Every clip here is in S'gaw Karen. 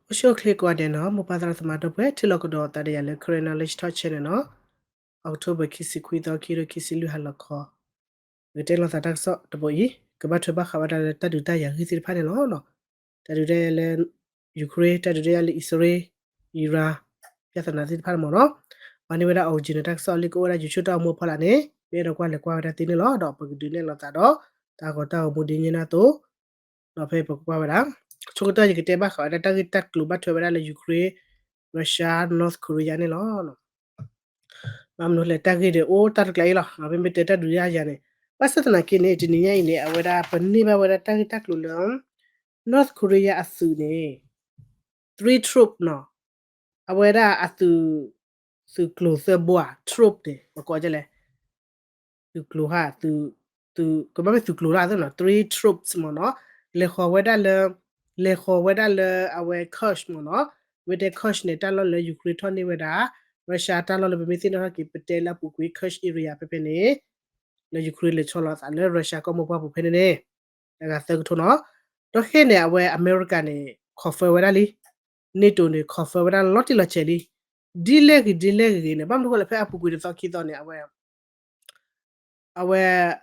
အိၣ်ဆူၣ်အိၣ်ချ့ကိးဂၤဒဲးနီၤ, မိၢ်ပၢ်သရၣ်သမါဒီပုၢ်ဝဲၢ် ထံၣ်လိာ်ကဒီးသးဒီးယၤလၢ Karen Knowledge Talk Channel နီၤ, October ခံဆံခွံသီ ခံကထိခံဆံလွံၢ်ဟါလီၤခီ, ပကတဲလိာ်သးတၢ်ကစီၣ်တဘိအံၤ ကဘၣ်ထွဲဘၣ်ဃးဝဲဒၣ်လၢတၢ်ဒုးတၢ်ယၤဂ့ၢ်သ့ၣ်တဖၣ်န့ၣ်လီၤ. တၢ်ဒုးတၢ်ယၤလၢ Ukraine, တၢ်ဒုးတၢ်ယၤလၢ အံၣ်စရ့လး, Iran, ပြဿနာသ့ၣ်တဖၣ်န့ၣ်မ့ၢ်နီၤ, မၤန့ၢ်ဝဲဒၣ် original တၢ်ကစီၣ်လၢကအိၣ်ဝဲဒၣ် YouTube တၢ်အိၣ်မူအဖီလာ်န့ၣ် ပအဲၣ်ဒိးကွၢ်လဲၤကွၢ်ဝဲဒၣ်သ့န့ၣ်လီၤ. ဒီးပကဒုးနဲၣ်လိာ်သးဒီး တၢ်ဂီၤတၢ်ဂီၤမူဒ်န့ၣ်အသိး ဒီးဖဲပကကွၢ်ဝဲဒၣ် ဆိကတၢၢ် ယကတဲဘၣ်ဃးဝဲဒၣ်တၢ်ဂ့ၢ်တၢ်ကျိၤဘၣ်ထွဲဝဲဒၣ်လၢ Ukraine, Russia, North Korea န့ၣ်လီၤ. ဘၣ်မနုၤလဲၣ် တၢ်ဂ့ၢ်ဒီးအိၣ်တၢ်တကျါအံၤလီၤ, မ့မ့ၢ်တဲတၢ်ဒုးတၢ်ယၤန့ၣ်, ဘၣ်ဆၣ်သနာ်က့န့ၣ် တနံၤညါအံၤန့ၣ် အဝဲဒၣ်ပန့ၢ်ဘၣ်ဝဲဒၣ်တၢ်ဂ့ၢ်တၢ်ကျိၤလၢ North Korea အသုးန့ၣ် three troop နီၤ, အဝဲဒၣ်အသုး သုးကျိၤသၢဘိဧါ, troop န့ၣ် ပကိးဒ်လဲၣ် သုးကျိၤဧါ, သုး ကဘၣ်မ့ၢ်သုးကျိၤလၢအသ့နီၤ, three troops မ့ၢ်နီၤ, လဲၤဃီၤဝဲဒၣ်လၢ လဲၤဃီၤဝဲဒၣ်လၢအဝဲ Kursk မ့ၢ်နီၤ, မ့ၢ်တဲ Kursk န့ၣ် တၢ်လီၢ်လၢ Ukraine ထီၣ်န့ၢ်ဝဲဒၣ်, Russia တၢ်လီၢ်လၢပမ့ၢ်သ့ၣ်နီၣ်ထီၣ်က့ၤ ပတဲလၢအပူၤကွံာ် Kursk area ဖဲဖဲန့ၣ် လၢ Ukraine လဲၤဆီလီၤသးလၢ Russia ကီၢ်မိၢ်ပှၢ်ပူၤဖဲန့ၣ်န့ၣ်, အဂၤသၢကထိနီၤ, ဒီးခဲန့ၣ် အဝဲအမဲရကၤန့ၣ် confirm ဝဲဒၣ်လံ, NATO န့ၣ် confirm ဝဲဒၣ်လီၤတံၢ်လီၤဆဲးလံ, ဒ်လဲၣ်ဂ့ၤဒ်လဲၣ်ဂ့ၤဂ့ၤန့ၣ် ဘၣ်မနုၤဃိလဲၣ် ဖဲအပူၤကွံာ်တသီခံသီန့ၣ် အဝဲ အဝဲ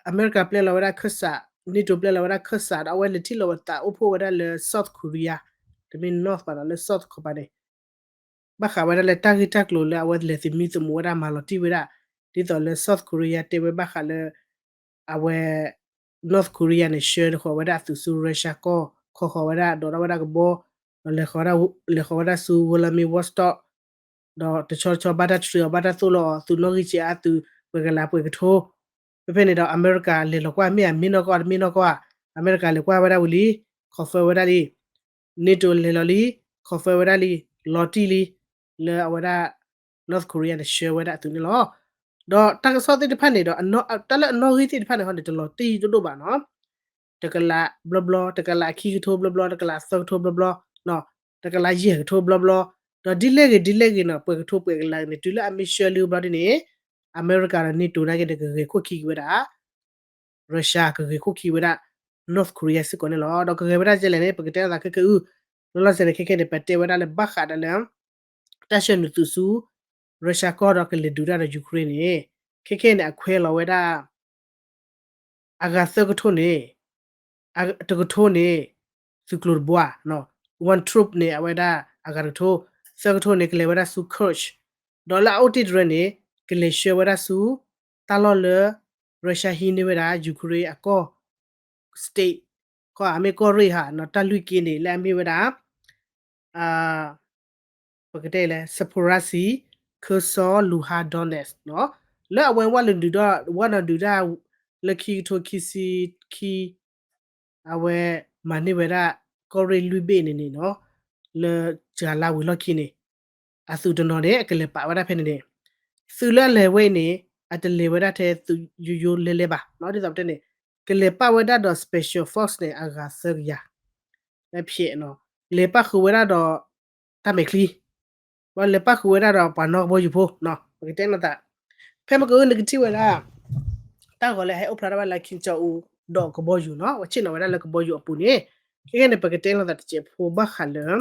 အမဲရကၤပျဲလီၤဝဲဒၣ်ခၢၣ်စး, NATO ပျဲလီၤဝဲဒၣ်ခၢၣ်စး ဒီးအဝဲလဲၤထံၣ်လိာ်သးအိၣ်ဖှိၣ်ဝဲဒၣ်လၢ South Korea, တမ့ၢ် North ဘၣ်နီၤ, လၢ South ခီပၤန့ၣ် ဘၣ်ဃးဝဲဒၣ်လၢတၢ်ဂ့ၢ်တၢ်ကျိၤလၢအဝဲလဲၤသမံသမိးဝဲဒၣ်မၤလီၤတံၢ်ဝဲဒၣ်, ဒ်သိးလၢ South Korea တဲဝဲဘၣ်ဃးလၢ အဝဲ North Korea န့ၣ် ဆှၢဃီၤဝဲဒၣ်အသုးဆူ Russia ကီၢ်, ခီဃီၤဝဲဒၣ် ဒိးထီၣ်ဝဲဒၣ်ကဘီ, ဒီးလဲၤဃီၤဝဲဒၣ်ဆူ Vladivostok, ဒီးတဆီတဆီဘၣ်တၢ်တြူာ်အီၤ ဘၣ်တၢ်သိၣ်လိအီၤ သုးနီၣ်ဂံၢ်စ့အါ သုးပှဲၤကလးပှဲၤကထိ ဖဲဖဲန့ၣ်ဒီး အမဲရကၤလဲၤလီၤကွၢ် မ့ၢ်အမ့ၢ်နီၢ်ကီၢ် တမ့ၢ်နီၢ်ကီၢ်ဧါ, အမဲရကၤလဲၤကွၢ်ဝဲဒၣ်ဝံၤလံ, confirm ဝဲဒၣ်လံ, NATO လဲၤလီၤလံ, confirm ဝဲဒၣ်လံ, လီၤတံၢ်လံ, လၢအဝဲဒၣ် North Korea န့ၣ် ဆှၢဝဲဒၣ်အသုးန့ၣ်လီၤ. ဒီးတၢ်ကစီၣ်သ့ၣ်တဖၣ်န့ၣ်ဒီး တၢ်လၢအနီၣ်ဂံၢ်သ့ၣ်တဖၣ်န့ၣ်ဟီန့ၣ် တလီၤတံၢ်ဒိၣ်ဒိၣ်ဘၣ်နီၤ, တကလးဘျီဘျီ, တကလးခံကထိဘျီဘျီ, တကလးသၢကထိဘျီဘျီ, တကလးယဲၢ်ကထိဘျီဘျီ, ဒီးဒ်လဲၣ်ဂ့ၤဒ်လဲၣ်ဂ့ၤနီၤ ပှဲၤကထိပှဲၤကလးန့ၣ် တုၤလၢအမ့ၢ်ဆှၢလံဘျီဒ်န့ၣ် အမဲရကၤဒီး NATO နာ်က့န့ၣ် ကဂဲၤခိၣ်ခံက့ၤဝဲဒၣ် Russia ကဂဲၤခိၣ်ခံဝဲဒၣ် North Korea စ့ၢ်ကီးန့ၣ်လီၤ. ဒီးကဂဲၤဝဲဒၣ်ကဲလဲၣ်န့ၣ် ပကတဲလိာ်သးခဲကဲအု, လီၤလီၤဆဲးန့ၣ် ခဲကဲန့ၣ် ပတဲဝဲဒၣ်လၢဘၣ်ဃးဒီးလၢ တၢ်ဆှၢနုာ်သုးဆူ Russia ကီၢ်ဒီးကလဲၤဒုးတၢ်ဒီး Ukraine န့ၣ်, ခဲကဲန့ၣ် အခွဲးလီၤဝဲဒၣ် အဂၤသၢကထိန့ၣ်, တကထိန့ၣ် သုးကျိၤတဘိဧါ, one troop န့ၣ် အဝဲဒၣ်အဂၤတကထိ, သၢကထိန့ၣ် ကလဲၤဝဲဒၣ်ဆူ Kursk, ဒီးလၢအအိၣ်တ့ၢ်တရၢန့ၣ် ကလဲၤဆှၢဝဲဒၣ်ဆူ တၢ်လီၢ်လၢ Russia ဟံးန့ၢ်ဝဲဒၣ် Ukraine အကီၢ် state ကီၢ်အမ့ၢ်ကီၢ်ရ့ၣ်ဟါ, တၢ်လွံၢ်က့န့ၣ် လၢအမ့ၢ်ဝဲဒၣ် ပကတဲလဲၣ် Zaporizhzhia, Kherson, Luhansk, Donetsk နီၤ, လၢအဝဲဝဲလၢဒုးဒီး ဝဲနီၤဒုးတၢ် လၢခံကထိခံဆံခံ အဝဲမၤန့ၢ်ဝဲဒၣ် ကီၢ်ရ့ၣ်လွံၢ်ဘ့ၣ်န့ၣ်န့ၣ်နီၤ, လၢစှၤလါဝံၤလီၢ်ခံန့ၣ် အသုးတနီၤန့ၣ် အကလဲၤပာ်ဝဲဒၣ်ဖဲန့ၣ်န့ၣ်, သုးလၢအလဲၤဝဲအံၤန့ၣ် အတလဲၤဝဲဒၣ်ထဲသုးယိယိလဲၤလဲၤဘၣ်နီၤ, ဒ်သိးပတဲန့ၣ် ကလဲၤပာ်ဝဲဒၣ်ဒီး special force န့ၣ် အဂၤသၢကယၤ ဖဲနီၤ, လဲၤပာ်ဃုာ်ဝဲဒၣ်ဒီး တၢ်မဲာ်ချံ ဘၣ်လဲၤပာ်ဃုာ်ဝဲဒၣ်ဒီးပှၤနီၣ်ကဘီယူၤဖိနီၤ, ပကတဲနီၤသး, ဖဲမ့ၢ်ကနကထံၣ်ဝဲဒၣ် တၢ်ဂီၤလၢအဟဲအိၣ်ဖျါထီၣ်ဝဲလၢ Kim Jong Un ဒီးကဘီယူၤနီၤ, အဝဲဆ့ၣ်နီၤဝဲဒၣ်လၢကဘီယူၤအပူၤန့ၣ်, ခဲကဲန့ၣ် ပကတဲလိာ်သးတစဲးဖိဘၣ်ဃးလၢ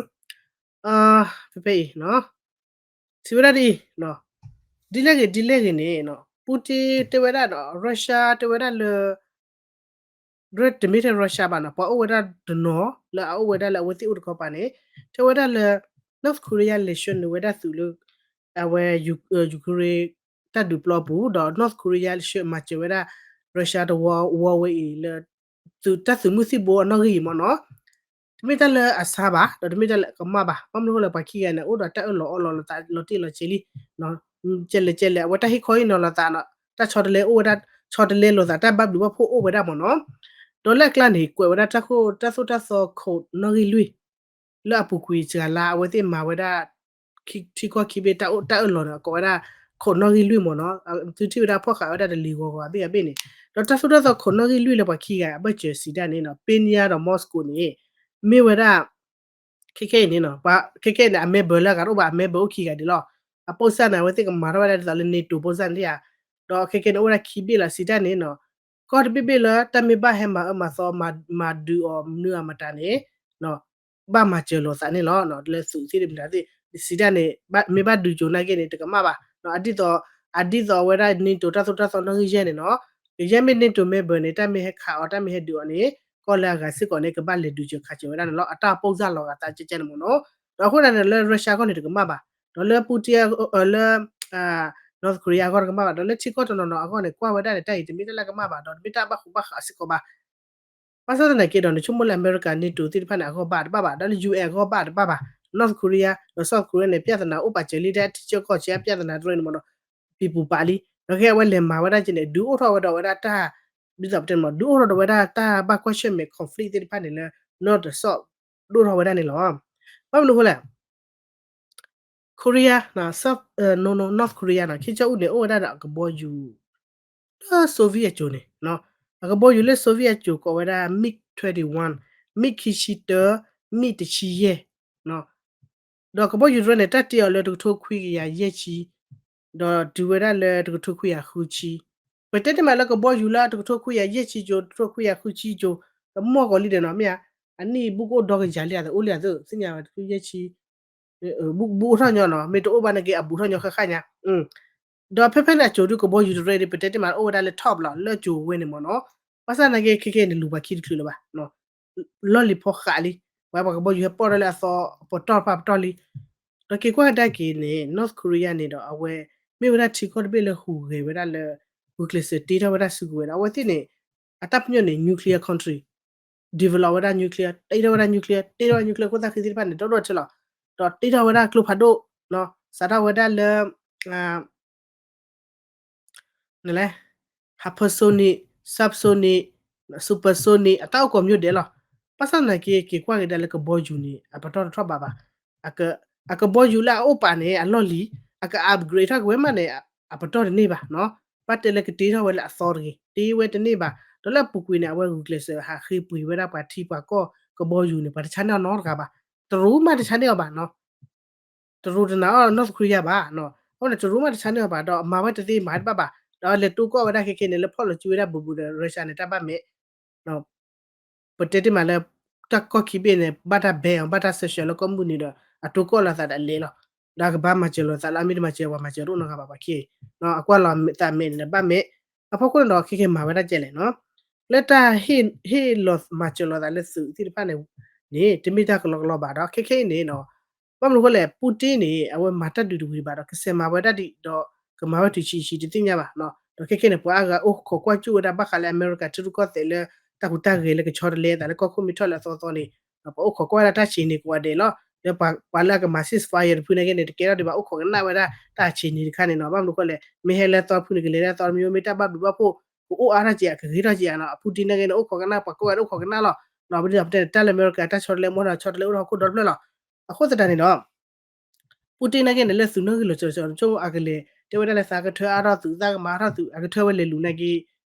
ဖဲဖဲအံၤ ထံၣ်ဝဲဒၣ်ဒ်အံၤ, ဒ်လဲၣ်ဂ့ၤဒ်လဲၣ်ဂ့ၤန့ၣ် Putin တဲဝဲဒၣ်ဒီး Russia တဲဝဲဒၣ်လၢ တမ့ၢ်ထဲ Russia ဘၣ်နီၤ, ပှၤအိၣ်ဝဲဒၣ်တနီၤ လၢအအိၣ်ဝဲဒၣ်လၢအဝဲသ့ၣ်အိၣ်တခီပၤန့ၣ် တဲဝဲဒၣ်လၢ North Korea လဲၤဆှၢနုာ်ဝဲဒၣ်သုးလၢ အဝဲ Ukraine တၢ်ဒုးပျီအပူၤ ဒီး North Korea ဆှၢမၤစၢၤဝဲဒၣ် Russia တဝီဝီဝဲအံၤလၢ တၢ်သုးမုၢ်သံၣ်ဘိအနီၣ်ဂံၢ်အံၤမ့ၢ်နီၤ, တမ့ၢ်တၢ်လၢအဆါဘၣ် ဒီးတမ့ၢ်တၢ်လၢအကမၣ်ဘၣ်, ဘၣ်မနုၤအဃိလဲၣ် ပှၤခံဂၤန့ၣ် အိၣ်ဒီးတၢ်အၢၣ်လီၤအီလီၤလိာ်သးလီၤတံၢ်လီၤဆဲးလံ, ကဲလဲၣ်ကဲလဲၣ် အဝဲတၢ်ဟ့ၣ်ခီဟ့ၣ်နီၤလိာ်သးနီၤ, တၢ်ဆီတလဲအိၣ်ဝဲဒၣ်, ဆီတလဲလိာ်သး တၢ်ဘၣ်ဘျုးဘၣ်ဖှိၣ်အိၣ်ဝဲဒၣ်မ့ၢ်နီၤ, ဒီးလၢအကျါန့ၣ် ကွဲးဝဲဒၣ်တၢ်သိၣ်တၢ်သီခိၣ်နီၣ်ဂံၢ်လွံၢ် လၢအပူၤကွံာ်စှၤလါ အဝဲသ့ၣ်မၤဝဲဒၣ် ထံကီၢ်ခံဘ့ၣ်တၢ်အၢၣ်လီၤန့ၣ် ကိးဝဲဒၣ် ခိၣ်နီၣ်ဂံၢ်လွံၢ်မ့ၢ်နီၤ, သုထံၣ်ဝဲဒၣ်ဖီၣ်ဃာ်ဝဲဒၣ်တလံၤဂီၤဂီၤဘ့ၣ်အဘ့ၣ်န့ၣ်, ဒီးတၢ်သိၣ်တၢ်သီခိၣ်နီၣ်ဂံၢ်လွံၢ်လၢပှၤခံဂၤအဘၢၣ်စၢၤစံးတၢ်န့ၣ်နီၤ Pyongyang ဒီး Moscow န့ၣ် မ့ၢ်ဝဲဒၣ် ခဲခဲအံၤန့ၣ်နီၤ, ခဲခဲအံၤန့ၣ် အ member လၢအဂၤတအိၣ်ဘၣ် အ member အိၣ်ခံဂၤဒံးလီၤ, အပိၢ်စၢ်န့ၣ် အဝဲသ့ၣ်ကမၤထီၣ်ဝဲဒၣ်ဒ်သိးလၢ NATO ပိၢ်စၢ်န့ၣ်ဧါ, ဒီးခဲခဲန့ၣ် အိၣ်ဝဲဒၣ်ခံဘ့ၣ်လီၤ စံးတၢ်န့ၣ်နီၤ, ကီၢ်တဘ့ၣ်ဘ့ၣ်လၢတၢ်မ့ၢ်ဘၣ်ဟဲမၤအၢမၤသီ မၤဒုးအီၤမနုၤအမတၤန့ၣ်နီၤ ဘၣ်မၤစၢၤလိာ်သးန့ၣ်လီၤ. လၢသုးသ့ၣ်တဖၣ်သ့ၣ် စံးတၢ်န့ၣ် မ့ၢ်ဘၣ်ဒုးကၠိၤနာ်က့န့ၣ် တကမၣ်ဘၣ်. အဒ်သိး အဒ်သိးအဝဲဒၣ် NATO တၢ်သိၣ်တၢ်သီနီၣ်ဂံၢ်ယဲၢ်န့ၣ်နီၤ, ကယဲၢ်မ့ၢ် NATO member န့ၣ် တၢ်မ့ၢ်ဟဲခးအီၤ တၢ်မ့ၢ်ဟဲဒုးအီၤန့ၣ် ကီၢ်လၢအဂၤစ့ၢ်ကီးန့ၣ် ကဘၣ်လဲၤဒုးစၢၤခးစၢၤဝဲဒၣ်န့ၣ်လီၤ. အတၢ်ပိၢ်စၢ်လီၤဂာ်သးကဲကဲန့ၣ်မ့ၢ်နီၤ. ဒီးအဃိန့ၣ် လၢ Russia အဂီၢ်န့ၣ် တကမၣ်ဘၣ်. ဒီးလၢ Putin လၢ North Korea အဂီၢ်တကမၣ်ဘၣ်. ဒီးလၢထံကီၢ်တနီၤနီၤအဂီၢ်န့ၣ် ကွၢ်ဝဲဒၣ်န့ၣ် တၢ်အံၤတမ့ၢ်တၢ်လၢကမၣ်ဘၣ် ဒီးတမ့ၢ်တၢ်ဘၣ်ဃူဘၣ်ဃးစ့ၢ်ကီးဘၣ်. ဘၣ်ဆၣ်သနာ်က့ဒီး နဆိကမိၣ်လၢအမဲရကၤ NATO သ့ၣ်တဖၣ်န့ၣ် အဂီၢ်ဘၣ်တဘၣ်ဘၣ်, ဒီးလၢ ယူၣ်အဲၣ် အဂီၢ်ဘၣ်တဘၣ်ဘၣ်. North Korea ဒီး South Korea န့ၣ် ပြဿနာအိၣ်ပာ်စၢၤလံ တၢ်ထံဆၢကီၢ်ဆၢအပြဿနာတရၢန့ၣ်မ့ၢ်နီၤ, ပံၤပူၤပာ်လံ. ဒီးခဲအဝဲလဲၤမၤဝဲဒၣ်က့န့ၣ် ဒုးအိၣ်ထီၣ်ဝဲဒီးဝဲဒၣ်တၢ် ဒ်သိးပတဲမ့ၢ် ဒုးအိၣ်ထီၣ်ဒီးဝဲဒၣ်တၢ်ဘၣ်ကွၢ်ဆၢၣ်မဲာ် conflict သ့ၣ်တဖၣ်န့ၣ်လၢ နီၢ်တစီၣ်ဒိၣ်ထီၣ်ဝဲဒၣ်န့ၣ်လီၤ. ဘၣ်မနုၤအဃိလဲၣ် Korea, South, no, no, North Korea နီၤ ခ့ကၠီအူန့ၣ် အိၣ်ဝဲဒၣ်ဒီးအကဘီယူၤ လၢ Soviet အစိၤန့ၣ်, အကဘီယူၤလၢ Soviet အစိၤကိးဝဲဒၣ် MiG twenty-one, MiG ခံဆံတၢ, MiG တဆံယဲၢ်, ဒီးကဘီယူၤတရၢန့ၣ် တၢ်တ့အီၤလၢတကထိခွံကယၤယဲၢ်ဆံ, ဒီးတုၤဝဲဒၣ်လၢတကထိခွံကယၤဃုဆံ, ပတဲတ့ၢ်မးလၢကဘီယူၤလၢတကထိခွံကယၤယဲၢ်ဆံကၠိ တကထိခွံကယၤဃုဆံကၠိ, ကမီၢ်ကီးလံဒီးနီၤ မ့ၢ်ဧါ, အနံၣ်ဘူးကအိၣ်ဒီကယၤလံ အသးအိၣ်လံအသး သ့ၣ်ညါဝဲတကယဲၢ်ဆံ ဘူးဘူးအိၣ်ထီၣ်ညီနီၤ, မ့ၢ်တအိၣ်ဘၣ်နာ်က့ အဘူးထီၣ်ညီဃၣ်ဃၣ်ညါ, ဒီးဖဲဖဲန့ၣ်အစိၤဒုးကဘီယူၤတရၢဒ် ပတဲတ့ၢ်မးအိၣ်ဝဲဒၣ်လၢ top လီၤ လၢအစိၤဝဲန့ၣ်မ့ၢ်နီၤ, ဘၣ်ဆၣ်နာ်က့ ခဲခဲအံၤန့ၣ် လူၤပှၤခံတချုးလၢၤဘၣ်, လီၢ်လံၤဖီဃးလံ, ပှၤပှၤကဘီယူၤဟဲပီၢ်ထီၣ်လၢအသီ ပတီၢ်တဖၣ်ပတီၢ်လံ, ဒီးက့ၤကွၢ်ကဒါက့ၤန့ၣ် North Korea န့ၣ်ဒီး အဝဲ မ့ၢ်ဝဲဒၣ်ထံကီၢ်တဘ့ၣ်လၢဟူးဂဲၤဝဲဒၣ်လၢ ဂုာ်ကျဲးစၢးတ့ထီၣ်ဝဲဒၣ်စုကဝဲၤဒီး အဝဲသ့ၣ်န့ၣ် အတၢ်ပညိၣ်န့ၣ် nuclear country, develop ဝဲဒၣ် nuclear, တ့ထီၣ်ဝဲဒၣ် nuclear, တ့ထီၣ်ဝဲဒၣ် nuclear ခိၣ်သၣ်ဃံသ့ၣ်တဖၣ်န့ၣ် ဒိၣ်ဒိၣ်ထဲလီၤ, ဒီးတ့ထီၣ်ဝဲဒၣ်ကျိဖးဒိၣ်, စးထီၣ်ဝဲဒၣ်လၢ hypersonic, subsonic, supersonic အတၢ်အိၣ်ကိးမံၤဒဲးလီၤ. ဘၣ်ဆၣ်သနာ်က့ က့ၤကွၢ်ကဒါလၢကဘီယူၤန့ၣ် အပတီၢ်တထီၣ်ဘးဘၣ်, အကဘီယူၤလၢအအိၣ်ပာ်န့ၣ် အလီၢ်လံၤ, အက upgrade ထီၣ်က့ၤဝဲမးန့ၣ် အပတီၢ်တန့ၢ်ဘၣ်, ဘၣ်တဲလၢကတ့ထီၣ်ဝဲလၢအသီတဂ့ၤ တ့ဝဲတန့ၢ်ဘၣ်, ဒီးလၢအပူၤကွံာ်န့ၣ် အဝဲဂုာ်ကျဲးစၢးဟးဃ့ပှ့ၤဝဲဒၣ်ပှၤထံပှၤကီၢ်ကဘီယူၤန့ၣ် ပှၤတဆါန့ၢ်အီၤနီတဂၤဘၣ်, တရူးမးတဆါန့ၢ်အီၤဘၣ် တရူးတနာ်အီၤ North Korea ဘၣ်, အဃိန့ၣ် တရူးမးတဆါန့ၢ်အီၤဘၣ် ဒီးမၤဝဲတသ့မၤတဘၣ်ဘၣ်, ဒီးလဲၤတိကီၢ်ဝဲဒၣ်ခဲခဲန့ၣ် လၢဖီၣ်လီၤစုဝဲဒၣ်ဘူးဘူးဒီး Russia န့ၣ် တၢ်ဘၣ်မဲာ် ပတဲတ့ၢ်မးလၢ တၢ်ကီၢ်ခံဘ့ၣ်န့ၣ် ဘၣ်တၢ် ban အီၤ ဘၣ်တၢ် sanction လၢကီၢ်မုၢ်နံၤဒီး အတိကီၢ်လီၤသးဒီးအလဲၤလီၤ, ဒီးအကဘၣ်မၤစၢၤလိာ်သးလၢအမ့ၢ်တမၤစၢၤပှၤမၤစၢၤတအိၣ်နီတဂၤဘၣ်ပှၤခံ, အကွၢ်လီၤသးမဲာ်န့ၣ်ဒီးဘၣ်မဲာ်, အဖီခိၣ်န့ၣ်ဒီး ခဲခဲမၤဝဲဒၣ်ကဲလဲၣ်နီၤ, လၢတၢ်ဟ့ၣ်လီၤမၤစၢၤလိာ်သးလၢသုးသ့ၣ်တဖၣ်န့ၣ် န့ၣ် တမ့ၢ်တၢ်ကလီကလီဘၣ်ဒီး ခဲခဲအံၤန့ၣ်နီၤ ဘၣ်မနုၤအဃိလဲၣ် Putin န့ၣ် အဝဲမၤတၢ်ဒုးတဝံၤဘၣ်ဒီး ကစဲးမၤဝဲဒၣ်ဒ်ဒီး ကမၤဝဲတုၤဆံးဆံးတသ့ၣ်ညါဘၣ်နီၤ, ဒီးခဲခဲန့ၣ် ပှၤအါဂၤအိၣ်ခိးကွၢ်ကၠူၣ်ဝဲဒၣ်ဘၣ်ဃးလၢအမဲရကၤထံရူၢ်ကီၢ်သဲးလၢ တၢ်ဟူးတၢ်ဂဲၤလၢကဆီတလဲအသးလၢကီၢ်ခိၣ်မ့ၢ်ထီၣ်လၢအသီသီန့ၣ်, ပှၤအိၣ်ခိးကွၢ်ဝဲဒၣ်တၢ်ဆံးန့ၣ်ကိးဂၤဒဲးလီၤ, လၢပှၤလၢအကမၤ ceasefire တဖုန့ၣ်က့န့ၣ် တကဲထီၣ်ဒံးဘၣ် အိၣ်ခိးကနၣ်ဝဲဒၣ်တၢ်ဆံးန့ၣ်တခါန့ၣ်နီၤ, ဘၣ်မနုၤအဃိလဲၣ် မ့ၢ်ဟဲလၢသီတဖုန့ၣ် ကလဲၤလၢသီတမံၤ မ့ၢ်တၢ်ဘၣ်ဘျုးဘၣ်ဖှိၣ် ကအိၣ်အါထီၣ်က့ၤ အကဂ့ၤထီၣ်က့ၤဧါနီၤ, အ Putin န့ၣ်က့န့ၣ် အိၣ်ခိးကနၣ် ပှၤကိးဂၤဒဲးအိၣ်ခိးကနၣ်လီၤ, ပဒ်သိးပတဲန့ၣ် တၢ်လၢအမဲရကၤတၢ်ဆီတလဲမ့ၢ်ထီၣ်ဆီတလဲအိၣ်ထီၣ်ခိၣ်ဒီတဖျၢၣ်လီၤ, အဃိသတးန့ၣ်ဒီး Putin န့ၣ်က့န့ၣ် လၢသုးနီၣ်ဂံၢ်လီၤစၢၤစၢၤ နဆိကမိၣ်အကလဲၤ တဲဝဲဒၣ်လၢသးကထၢအါထီၣ်သုး သးကမၤအါထီၣ်သုး အကထၢဝဲလဲၤလူၤန့ၣ်က့